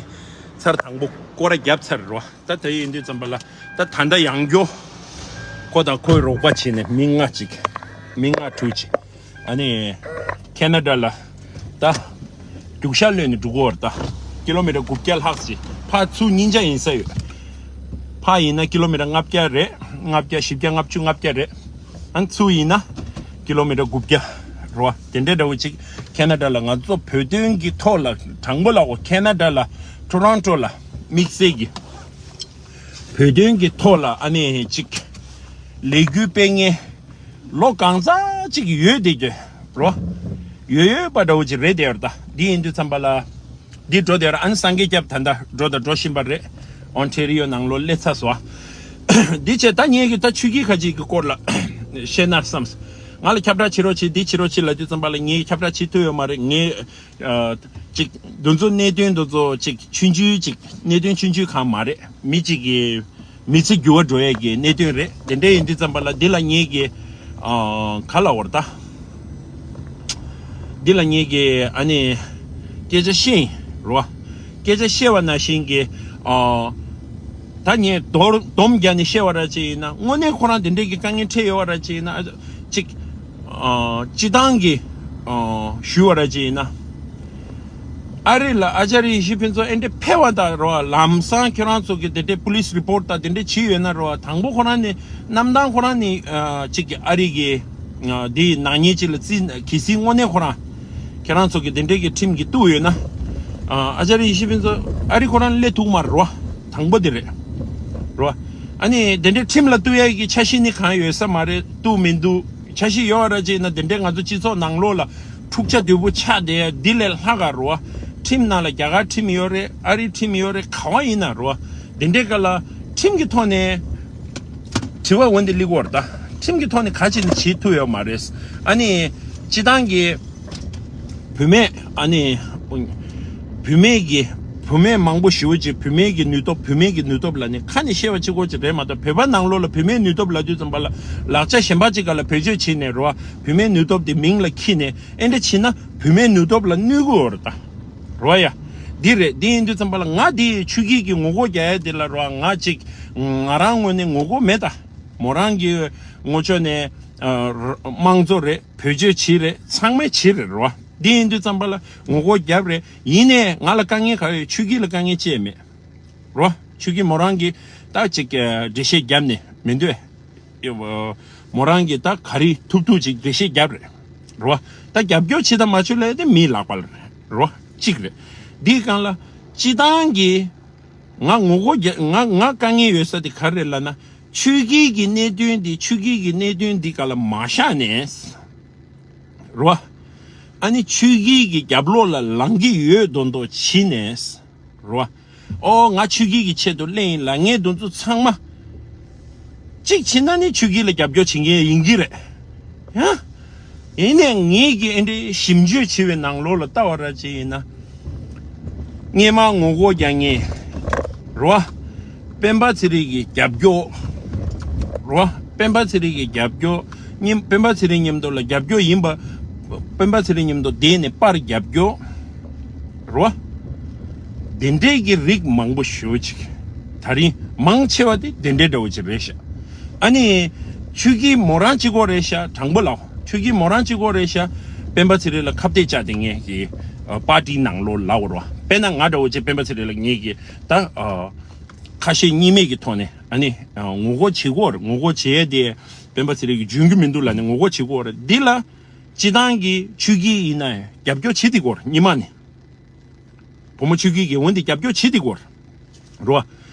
ཚར་དང་པོ་སྐོར་ར་བརྒྱབ་ཚར་རོགས། ད་ད་ཡིན་དུས་ཙམ་པ་ལ་ད་ད་ལྟ་ཡང་སྐྱོ། ཁོ་དང་ཁོའི་རོགས་པ་བྱས་ནས་མི་ལྔ་ཅིག་མི་ལྔ་དྲུག་ཅིག་ཨ་ནི་ཁེ་ན་ཌ་ལ་ད་རྒྱུག་ཤར་གློད་ནས་འགྲོ་གི་ཡོད་རེད། ད་ཀི་ལོ་མི་ཊར་དགུ་བརྒྱ་ལྷག་ཅིག་ཕར་ཚུར་གཉིས་ཆ་ཡིན་ས་ཡོད། ཕར་ཡིན་ན་ཀི་ལོ་མི་ཊར་ལྔ་བརྒྱ་རེད། ལྔ་བརྒྱ། བཞི་བརྒྱ། ལྔ་བཅུ། ལྔ་བརྒྱ་རེད། ཨ་ནི་ཚུར་ཡིན་ན་ཀི་ལོ་མི་ཊར་དགུ་བརྒྱ་རེད་བ། དེ་འདྲའི་འདྲ་བོ་ཅིག་ཁེ་ན་ཌ་ལ་ང་ཚོ་བོད་དོན་གྱི་ཐོག་ལ་དང་པོ་ལ་འོ་ཁེ་ན་ཌ་ལ་ཊོ་རོན་ཊོ་ལ་དམིགས་བསལ་གྱི་བོད་དོན་གྱི་ཐོག་ལ་ཨ་ནི་ཅིག་ལས་འགུལ་སྤེལ་མཁན་ལོ་གང་ཙམ་ཅིག་ཡོད་བསྡད་ཀྱི་རོ། ཡོད་ཡོད་པ་འདྲ་བོ་ཅིག་རེད་དེ་ཡོད་ད། འདི་ཡིན་དུས་ཙམ་པ་ལ་འདི་འགྲོ་དེ་ཡོད་ར། ཨ་ནི་སངས་རྒྱས་སྐྱབས་ད་ལྟ་འགྲོ་དང་འགྲོ་བཞིན་པ་རེད། ཨོན་ཊེ་རི་ཡོ་ནང་ལོགས་སླེབས་ཚར་སོང་། འདི་བྱས་ད་ངེད་ཀྱི་ད་ཆུ་སྐྱིད་ཁ་ཅིག་གི་སྐོར་ལ་བཤད་ན་བསམས། ང་ལ་ཁྱབ་བསྒྲགས་བྱེད་རོགས་བྱེད། འདི་བྱེད་རོགས་བྱེད་ལབ་དུས་ཙམ་པ་ལ་ངས་ཁྱབ་བསྒྲགས་བྱེད་ཐུབ་ཡོད་མ་རེད། ངས་ཨ་ཅིག་འདི་ཚོ་གནད་དོན་འདི་ཚོ་ཅིག་ཆུང་ཆུང་ཅིག་གནད་དོན་ཆུང་ཆུང་གང་མ་རེད། མི་གཅིག་གི་མི་ཚེ་འགྱུར་བ་འགྲོ་ཡས་ཀྱི་གནད་དོན་རེད། དེ་འདྲ་ཡིན་དུས་ཙམ་པ་ལ་འདི་ལ་ངེད་ཀྱི་ཨ་ག་ལབ་དགོས་རེད་ད། འདི་ལ་ངེད་ཀྱི་ཨ་ནི་སྐད་ཆ་བཤད་ཡིན་རོ། སྐད་ཆ་བཤད་པ་ནང་བཞིན་གྱི་ཨ་ད་ངས་མདོར་སྡོམ་རྒྱག་ནས་བཤད་པ་ར་ཅིག་ཡིན་ན། དངོས་གནས་ཁོ་རང་དེ་འདྲས་ཀྱི་དཀའ་ངལ་འཕྲད་ཡོད་པ་ར་ཅིག་ཡིན་ན། ཨ་ཅིག་ཨ་སྤྱི་བཏང་གི་ཨ་ཞུ་བ་ར་ཅིག་ཡིན་ན། ཨ་རི་ལ་ཨ་ཅཱརྱ་ཡེ་ཤེས་ཕུན་ཚོགས་ཨེ་འདྲས་ཕེབས་པ་དང་རོ། ལམ་སང་ཁྱེད་རང་ཚོ་གི་དེ་འདྲས་པོ་ལི་སི་རི་པོར་ཊི་དང་དེ་འདྲས་བྱས་ཡོད་ན་རོ། དང་པོ་ཁོ་རང་ནས་གནམ་ཐང་ཁོ་རང་ནས་ཨ་ཅིག་གི་ཨ་རི་གི་ཨ་དེའི་ནག་ཉེས་ཅིག་ལ་བརྩི། གལ་སྲིད་དངོས་གནས་ཁོ་རང་ཁྱེད་རང་ཚོ་གི་དེ་འདྲས་ཀྱི་ཁྲིམས་ཀྱིས་གཏུགས་ཡོད་ན། ཨ་ཨ་ཅཱརྱ་ཡེ་ཤེས་ཕུན་ཚོགས་ཨ་རི་ཁོ་རང་སླེབས་ཐུབ་མ་རེད་རོ། དང་པོ་དེ་རེད་རོ། ཨ་ནི་དེ་འདྲས་ཁྲིམས་ལ་གཏུགས་ཡས་ཀྱི་འཆར་གཞི་ནི་གང་ཡོད་ས་མ་རེད། གཏུགས་མི་འདུག་འཆར་གཞི་ཡོད་པ་ར་ཅིག་ཡིན་ན་དེ་འདྲས་ང་ཚོ་སྤྱི་ཚོགས་ནང་ལོགས་ལ་འཁྲུག་ཆ་དོད་པོ་ཆགས་བསྡད་ཡ་འདི་ལས་ལྷག་ག་རོ། ཁྲིམས་ནང་ལ་རྒྱ་གར་ཁྲིམས་ཡོད་རེད། ཨ་རིའི་ཁྲིམས་ཡོད་རེད། ག་བ་ཡིན་ན་རོ། དེ་འདྲའི་སྐབས་ལ་ཁྲིམས་ཀྱི་ཐོག་ནས་དྲི་བ་འོ་འདི་སླེབས་ཀྱི་ཡོད་རེད་ད། ཁྲིམས་ཀྱི་ཐོག་ནས་ག་ཅིག་ནི་བྱེད་ཐུབ་ཡོད་མ་རེད། ཨ་ནི་སྤྱི་བཏང་གི་བུད་མེད་ཨ་ནི་བུད་མེད་ཀྱི་བུད་མེད་མང་པོ་ཞེ་པོ་ཅིག་བུད་མེད་ཀྱི་ནུས་སྟོབས། བུད་མེད་ཀྱི་ནུས་སྟོབས་ལ་ནི་ཁ་ནས་བཤད་པ་གཅིག་པོ་ཅིག་རེད་མ་གཏོགས། བོད་པ་ནང་ལོགས་ལ་བུད་མེད་ནུས་སྟོབས་ལབ་དུས་ཙམ་པ་ལ་ལག་ཆ་གཞན་པ་ཅིག་སྒང་ལ་བེད་སྤྱོད་བྱས་ནས་རོ། བུད་མེད་ནུས་སྟོབས་དེ་མིང་ལ་འཁྱེར་ནས་ཨེ་འདྲ་བྱས་ན་བུད་མེད་ནུས་སྟོབས་ལ་གནོད་ཀྱི་ཡོད་རེད་ད། རོ་ཡ། འདི་རེད། འདི་ཡིན་དུས་ཙམ་པ་ལ་ང་འདི་ཆུ་སྐྱིད་ཀྱི་ངོ་རྒོལ་རྒྱག་ཡ་འདི་ལ་རོ། ང་ཅིག་ང་རང་ངོས་ནས་ངོ་རྒོལ་མེད་ད། མོ་རང་གི་ངོ་ཕྱོགས་ནས་ཨ་དམངས་གཙོ་རེད། བེད་སྤྱོད་བྱེད་རེད། ཚང་མས་བྱེད་རེད་རོ། འདི་ཡིན་དུས་ཙམ་པ་ལ་ངོ་རྒོལ་རྒྱབ་རེད། ཡིན་ནའི་ང་ལ་དཀའ་ངལ་ག་རེ་ཡོད། ཆོས་སྐྱིད་ལ་དཀའ་ངལ་ཅི་ཡང་མེད་རོ། ཆོས་སྐྱིད་མོ་རང་གིས་ད་ཅིག་འགྲེལ་བཤད་རྒྱབ་ནས་མི་འདོད། མོ་རང་གིས་ད་ག་རེ་ཐུབ་ཐུབ་ཅིག་འགྲེལ་བཤད་རྒྱབ་རེད་རོ། ད་རྒྱབ་སྐྱོར་བྱེད་དང་མ་བྱེད་ལབ་དེ་མིའི་ལག་པ་ལ་རེད་རོ། གཅིག་རེད། འདིའི་སྒང་ལ་སྤྱི་བཏང་གི་ང་ངོ་རྒོལ་རྒྱ་ང་ང་དཀའ་ངལ་ཡོད་ས་དེ་ག་རེ་རེད་ལབ་ན། ཆོས་སྐྱིད་ཀྱི་གནད་དོན་འདི་ཆོས་སྐྱིད་ཀྱི་གནད་དོན་འདི་སྒང་ལ་མ་བཞག་ནས་རོ། ཨ་ནི་ཆོས་སྐྱིད་ཀྱི་རྒྱབ་ལོགས་ལ་ལངས་ཀྱི་ཡོད་མདོག་མདོག་བྱས་ནས་རོ། ཨོ་ང་ཆོས་སྐྱིད་ཀྱི་ཆེད་དུ་སླེབས་ཡིན་ལབ་མཁན་དེ་ཚོ་ཚང་མ། གཅིག་བྱས་ན་ནི་ཆོས་སྐྱིད་ལ་རྒྱབ་སྐྱོར་བྱེད་མཁན་ཡིན་གྱི་རེད། ཡ། ཡིན་ནའི་ངེད་ཀྱིས་ཨེ་འདྲའི་ཞིབ་འཇུག་བྱས་པའི་ནང་ལོགས་ལ་ལྟ་བ་ར་ཅིག་ཡིན་ན། སྔོན་མ་ངོ་རྒོལ་རྒྱག་མཁན་རོ། སྤེན་པ་ཚེ་རིང་གི་རྒྱབ་སྐྱོར་རོ། སྤེན་པ་ཚེ་རིང་གི་རྒྱབ་སྐྱོར་མཉམ་སྤེན་པ་ཚེ་རིང་མཉམ་དུ་ལ་རྒྱབ་སྐྱོར་ཡིན་པ། སྤེན་པ་ཚེ་རིང་མཉམ་དུ་བསྡད་ནས་པར་རྒྱབ་སྐྱོར་རོ། དེ་འདྲའི་གི་རིགས་མང་པོ་ཞེ་པོ་ཅིག་ད་རིང་མང་ཆེ་བ་དེ་དེ་འདྲའི་འདྲ་བོ་ཅིག་རེད་ཤག་ཨ་ནི་ཆོས་སྐྱིད་མོ་རང་གཅིག་པོ་རེད་ཤག་དྲང་པོ་ལབ། ཆོས་སྐྱིད་མོ་རང་གཅིག་པོ་རེད་ཤག་སྤེན་པ་ཚེ་རིང་ལ་ཁ་གཏད་བཅག་དེ་ངས་ཀྱི་ཨ་པར་ཊིའི་ནང་ལོགས་ལབ་རོ། དཔེར་ན་ང་འདྲ་བོ་ཅིག་སྤེན་པ་ཚེ་རིང་ལ་ངས་ཀྱི་ད་ཨ་ཁ་ཞེ་གཉིས་མེད་ཀྱི་ཐོག་ནས་ཨ་ནི་ཨ་ངོ་རྒོལ་བྱེད་དགོས་རེད། ངོ་རྒོལ་བྱེད་ཡས་དེ་སྤེན་པ་ཚེ་རིང་གིས་འཇོན་གྱི་མི་འདུག་ལབ་ནས་ངོ་རྒོལ་བྱེད་དགོས་རེད། འདི་ལ་སྤྱི་བཏང་གི་ཆོས་སྐྱིད་ཡིན་ན་ཡང་རྒྱབ་སྐྱོར་བྱེད་དེ་དགོས་རེད། སྔོན་མ་ནས། བུ་མོ་ཆོས་སྐྱིད་ཀྱིས་འོན་ཏེ་རྒྱབ་སྐྱོར་བྱེད་དེ་དགོས་རེད་བ།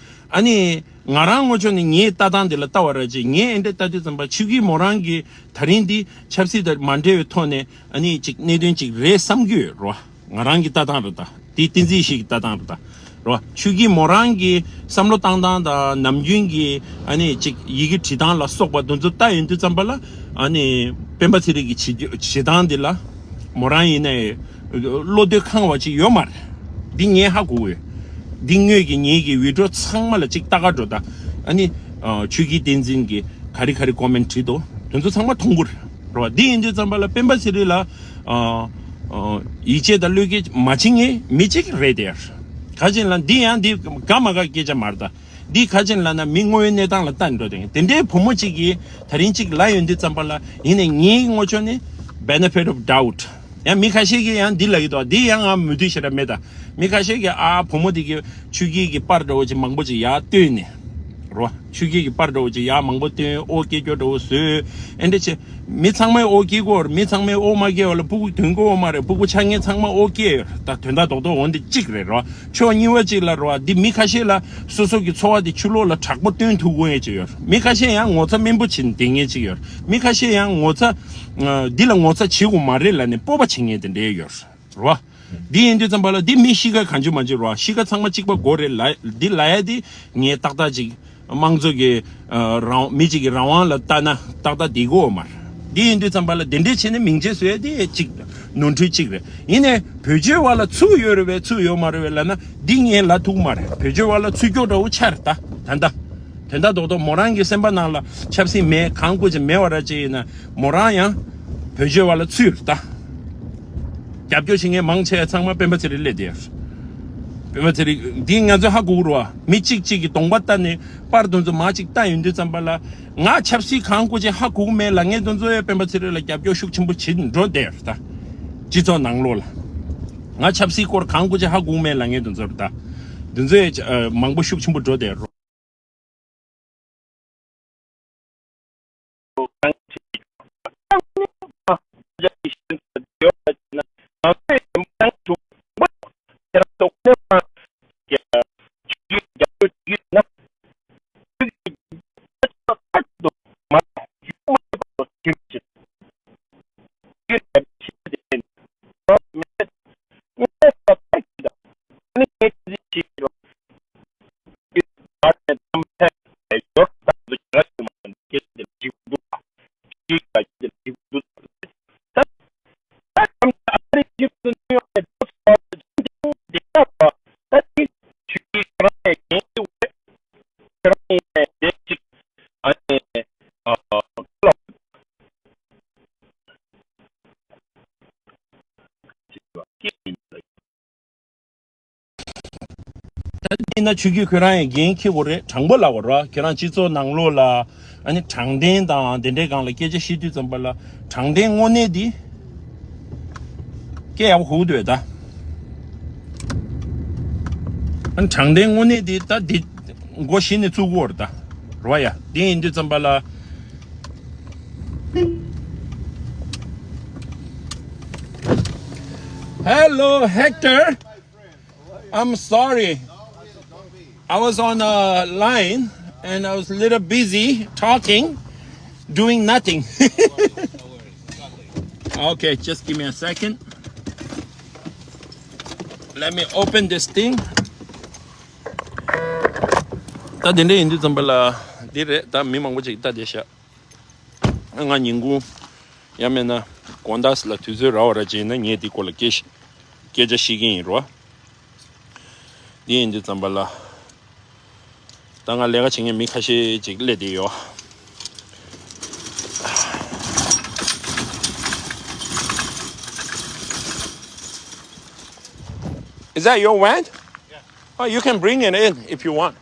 ཨ་ནི་ང་རང་ངོས་ཕྱོགས་ནས་ངའི་ལྟ་སྟངས་དེ་ལ་ལྟ་བ་ར་ཅིག་ངས་ཨེ་འདྲ་ལྟ་དུས་ཙམ་པ་ཆོས་སྐྱིད་མོ་རང་གིས་ད་རིང་འདི་ཆབ་སྲིད་དང་མ་འབྲེལ་བའི་ཐོག་ནས་ཨ་ནི་ཅིག་གནད་དོན་ཅིག་རེད་བསམ་གྱི་ཡོད་རེད་བ། ང་རང་གི་ལྟ་སྟངས་རེད་ད། འདི་བསྟན་འཛིན་ཡེ་ཤེས་ཀྱི་ལྟ་སྟངས་རེད་ད། རེད་བ། ཆོས་སྐྱིད་མོ་རང་གི་བསམ་བློ་བཏང་སྟངས་དང་ནམ་རྒྱུན་གྱི་ཨ་ནི་ཅིག་ཡི་གེ་བྲིས་སྟངས་ལ་སོགས་པ་དེ་ཚོ་ལྟ་ཡོང་དུས་ཙམ་པ་ལ་ཨ་ནི་སྤེན་པ་ཚེ་རིང་གི་བྱེད་རྒྱུ་བྱེད་སྟངས་འདི་ལ་མོ་རང་ཡིན་ནའི་བློ་འདོད་ཁེངས་པ་ཅིག་ཡོད་མ་རེད། འདི་ངས་ཧ་གོ་གི་ཡོད། འདི་ངོས་ཀྱི་ངེད་ཀྱི་བི་ཌི་ཡོ་ཚང་མ་ལ་ཅིག་ལྟ་ག་འགྲོ་ད། ཨ་ནི་ཆོས་སྐྱིད་བསྟན་འཛིན་གྱི་ག་རེ་ག་རེ་ཀོ་མེན་བྲིས་འདུག་དེ་ཚོ་ཚང་མ་མཐོང་གི་རེད་བ། འདི་ཡིན་དུས་ཙམ་པ་ལ་སྤེན་པ་ཚེ་རིང་ལ་ཨ་ཨ་ཡིད་ཆེས་དང་བློས་འགེལ་མ་བྱེད་མཁན་མི་གཅིག་རེད་དེ། ག་ཅིག་ལ་འདི་ཡང་འདི་དགའ་མ་དགའ་སྐད་ཆ་མ་རེད་ད། འདི་ག་ཅིག་ལ་ན་མི་དངོས་ཡོད་གནས་སྟངས་ལ་ལྟ་འགྲོ་དེ་དེ་འདྲའི་བུ་མོ་གཅིག་གིས་ད་རིང་གཅིག་ལབ་ཡོང་དུས་ཙམ་པ་ལ་ཡིན་ནའི་ངའི་ངོས་ཕྱོགས་ནས་benefit of doubt ཡང་མི་ཁ་ཤས་ཀྱིས་ཡང་འདི་ལབ་ཀྱི་འདུག་འདི་ཡང་ང་མོས་མཐུན་ཞེ་དྲག་མེད་ད། མི་ཁ་ཤས་ཀྱིས་ཨ་བུ་མོ་འདི་གི་ཆོས་སྐྱིད་ཀྱི་པར་འདྲ་བོ་ཅིག་མང་པོ་ཅིག་ཡར་བཏོན་ནས་རོ། ཆོས་སྐྱིད་ཀྱི་པར་འདྲ་བོ་ཅིག་ཡར་མང་པོ་བཏོན། ཨོ་སྐད་སྐྱོ་འདྲ་བོ་བཟོས། ཨེ་འདྲ་བྱས། མི་ཚང་མས་ཨོ་སྐྱེ་གོ། མི་ཚང་མས་ཨོ་མ་སྐྱེ་བ་ལ་སྤུ་གུ་དོན་གོ་མ་རེད། སྤུ་གུ་ཆགས་མཁན་ཚང་མ་ཨོ་སྐྱེ་ཡོད་ད། དོན་དག་རྡོག་རྡོག་འོན་ཏེ་གཅིག་རེད་རོ། ཕྱོགས་གཉིས་པ་གཅིག་ལ་རོ། འདི་མི་ཁ་ཤས་ལ་སོ་སོ་གི་འཚོ་བ་དེ་ཕྱི་ལོགས་ལ་དྲག་པོ་སྟོན་ཐུབ་ཀྱི་ཡོད་ཅིག་ཡོད། མི་ཁ་ཤས་ཡང་ངོ་ཚ་དམན་པོ་བྱེད་བསྡད་མཁན་ཅིག་ཡོད། མི་ཁ་ཤས་ཡང་ངོ་ཚ་འདི་ལ་ངོ་ཚ་བྱེད་དགོས་མ་རེད་ལབ་ནས་སྤོབས་པ་བྱེད་མཁན་དེ་འདྲའི་ཡོད་རོ། འདི་ཡིན་དུས་ཙམ་པ་ལ་འདི་མི་གཤིས་ཀ་གང་བྱུང་མ་བྱུང་རོ། གཤིས་ཀ་ཚང་མ་གཅིག་པ་དགོས་རེད་ལ། འདི་ལ་ཡ་འདི་ངས་ཏག་ཏག་ཅིག་དམངས་གཙོ་གི་ཨ་རང་མི་གཅིག་གི་རང་དབང་ལ་ལྟ་ན་ཏག་ཏག་འདི་དགོས་མ་རེད། འདི་ཡིན་དུས་ཙམ་པ་ལ་འདི་འདྲའི་བྱས་ནས་མིང་ཆད་བཟོས་ཡ་འདི་གཅིག་ནོར་འཁྲུལ་གཅིག་རེད། ཡིན་ནའི་བེད་སྤྱོད་པ་ལ་ཚུགས་ཡོད་རེད་པས་ཚུགས་ཡོད་མ་རེད་པས་ལབ་ན་འདི་ངས་ལབ་ཐུབ་མ་རེད། བེད་སྤྱོད་པ་ལ་ཚུགས་ཀྱོག་འདྲ་བོ་ཆགས་རེད་ད། ད་ལྟ་དོན་དག་རྡོག་རྡོག་མོ་རང་གི་སེམས་པ་ནང་ལ་ཆབ་སྲིད་མེད་གང་དགོས་ཀྱི་མེད་པ་ར་ཅིག་ཡིན་ན། མོ་རང་ཡང་བེད་སྤྱོད་པ་ལ་ཚུད་ད། རྒྱབ་སྐྱོར་བྱེད་མཁན་མང་ཆེ་ཚང་མ་སྤེན་པ་ཚེ་རིང་སླེབས་བསྡད་ཡོད། སྤེན་པ་ཚེ་རིང་འདི་ང་ཚོས་ཧ་གོ་གི་རེད་བ། མི་གཅིག་གཅིག་གིས་གདོང་པ་བལྟས་ནས་པར་དེ་ཚོ་མར་ཅིག་བལྟ་ཡོང་དུས་ཙམ་པ་ལ་ང་ཆབ་སྲིད་གང་དགོས་ཀྱི་ཧ་གོ་གི་མེད་ལབ་མཁན་དེ་ཚོ་ཡང་སྤེན་པ་ཚེ་རིང་ལ་རྒྱབ་སྐྱོར་ཤུགས་ཆེན་པོ་བྱེད་འགྲོ་བསྡད་ཡོད་ད། སྤྱི་ཚོགས་ནང་ལོགས་ལ་ང་ཆབ་སྲིད་སྐོར་གང་དགོས་ཀྱི་ཧ་གོ་གི་མེད་ལབ་མཁན་དེ་ཚོ་རེད་ད། དེ་ཚོ་ཡང་མང་པོ་ཤུགས་ཆེན་པོ་འགྲོ་བསྡད་ཡོད། ད་འདི་ན་ཆོས་སྐྱིད་ཁྱོད་རང་ཡང་འགན་འཁྱེར་དགོས་རེད། དྲང་པོ་ལབ་པ་ར། ཁྱོད་རང་སྤྱི་ཚོགས་ནང་ལོགས་ལ་ཨ་ནི་དྲང་བདེན་དང་དེ་འདྲའི་སྒང་ལ་སྐད་ཆ་བཤད་དུས་ཙམ་པ་ལ་དྲང་བདེན་དངོས་གནས་འདི་ སྐད་ཡག་པོ་གོ་གི་འདུག་ད། ཨ་ནི་དྲང་བདེན་དངོས་གནས་འདི་ད་འདི་མགོ་གཞི་ནས་བཙུགས་དགོས་རེད་ད། རོ་ཡ། འདི་ཡིན་དུས་ཙམ་པ་ལ། Hello, Hector. I'm sorry. I was on a line and I was a little busy talking, doing nothing. Okay, just give me a second. Let me open this thing. ད་དེ་འདྲ་ཡིན་དུས་ཙམ་པ་ལ་འདི་རེད། ད་མི་མང་པོ་ཅིག་ལྟ་བསྡད་ཤག་ང་ཉིན་གུང་ཡང་མིན་ན་དགོང་དག་ལ་དུས་ཚོད་རག་པ་ར་ཅིག་ཡིན་ན་ངས་འདི་སྐོར་ལ་སྐད་ཤ- སྐད་ཆ་བཤད་ཀྱི་ཡིན་རོ། འདི་ཡིན་དུས་ཙམ་པ་ལ། ད་ང་ལས་ཀ་བྱེད་མཁན་མི་ཁ་ཤས་ཅིག་སླེབས་བསྡད་ཡོད། Is that your van? Oh, you can bring it in if you want.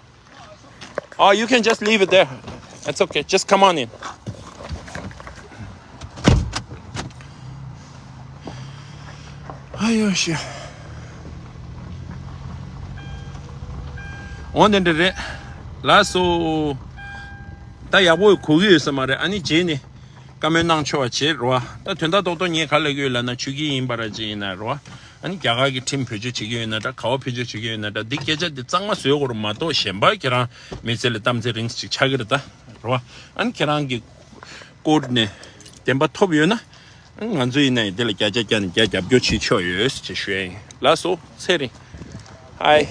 Oh, you can just leave it there. It's okay. Just come on in. ཨ་ཡོ་ཤི། འོ་དེ་འདྲ་རེད། ལགས་སོ། ད་ཡག་པོ་གོ་གི་ཡོད་ས་མ་རེད། ཨ་ནི་རྗེས་ནས་བཀའ་མོལ་གནང་ཆོག་པ་བྱེད་རོགས། ད་དོན་དག་རྡོག་རྡོག་ངས་ག་ལབ་ཀྱི་ཡོད་ལབ་ན། ཆུ་སྐྱིད་ཡིན་པ་ར་ཅིག་ཡིན་ན་རོགས། ཨ་ནི་རྒྱ་གར་གྱི་ཁྲིམས་བེད་སྤྱོད་བྱེད་ཀྱི་ཡོད་ན་འདྲ། ག་བ་བེད་སྤྱོད་བྱེད་ཀྱི་ཡོད་ན་འདྲ། འདི་སྐད་ཆ་འདི་གཙང་མ་བཟོས་དགོས་རེད་མ་གཏོགས། གཞན་པ་ཁྱེད་རང་མི་ཚེ་ལ་གཏམ་ཚེ་རིང་ཅིག་ཆགས་ཀྱི་རེད་ད་རོགས། ཨ་ནི་ཁྱེད་རང་གི་ཀོར་ནས་བདེན་པ་ཐོབ་ཡོད་ན། ང་ཚོ་ཡིན་ན་ཡང་འདི་ལ་བརྒྱ་ཆ་བརྒྱ་ནས་བརྒྱ་རྒྱབ་སྐྱོར་བྱེད་ཆོག་ཡོད་ཅེས་ཞུ་ཡ་ཡིན། ལགས་སོ། ཚེ་རིང་། Hi.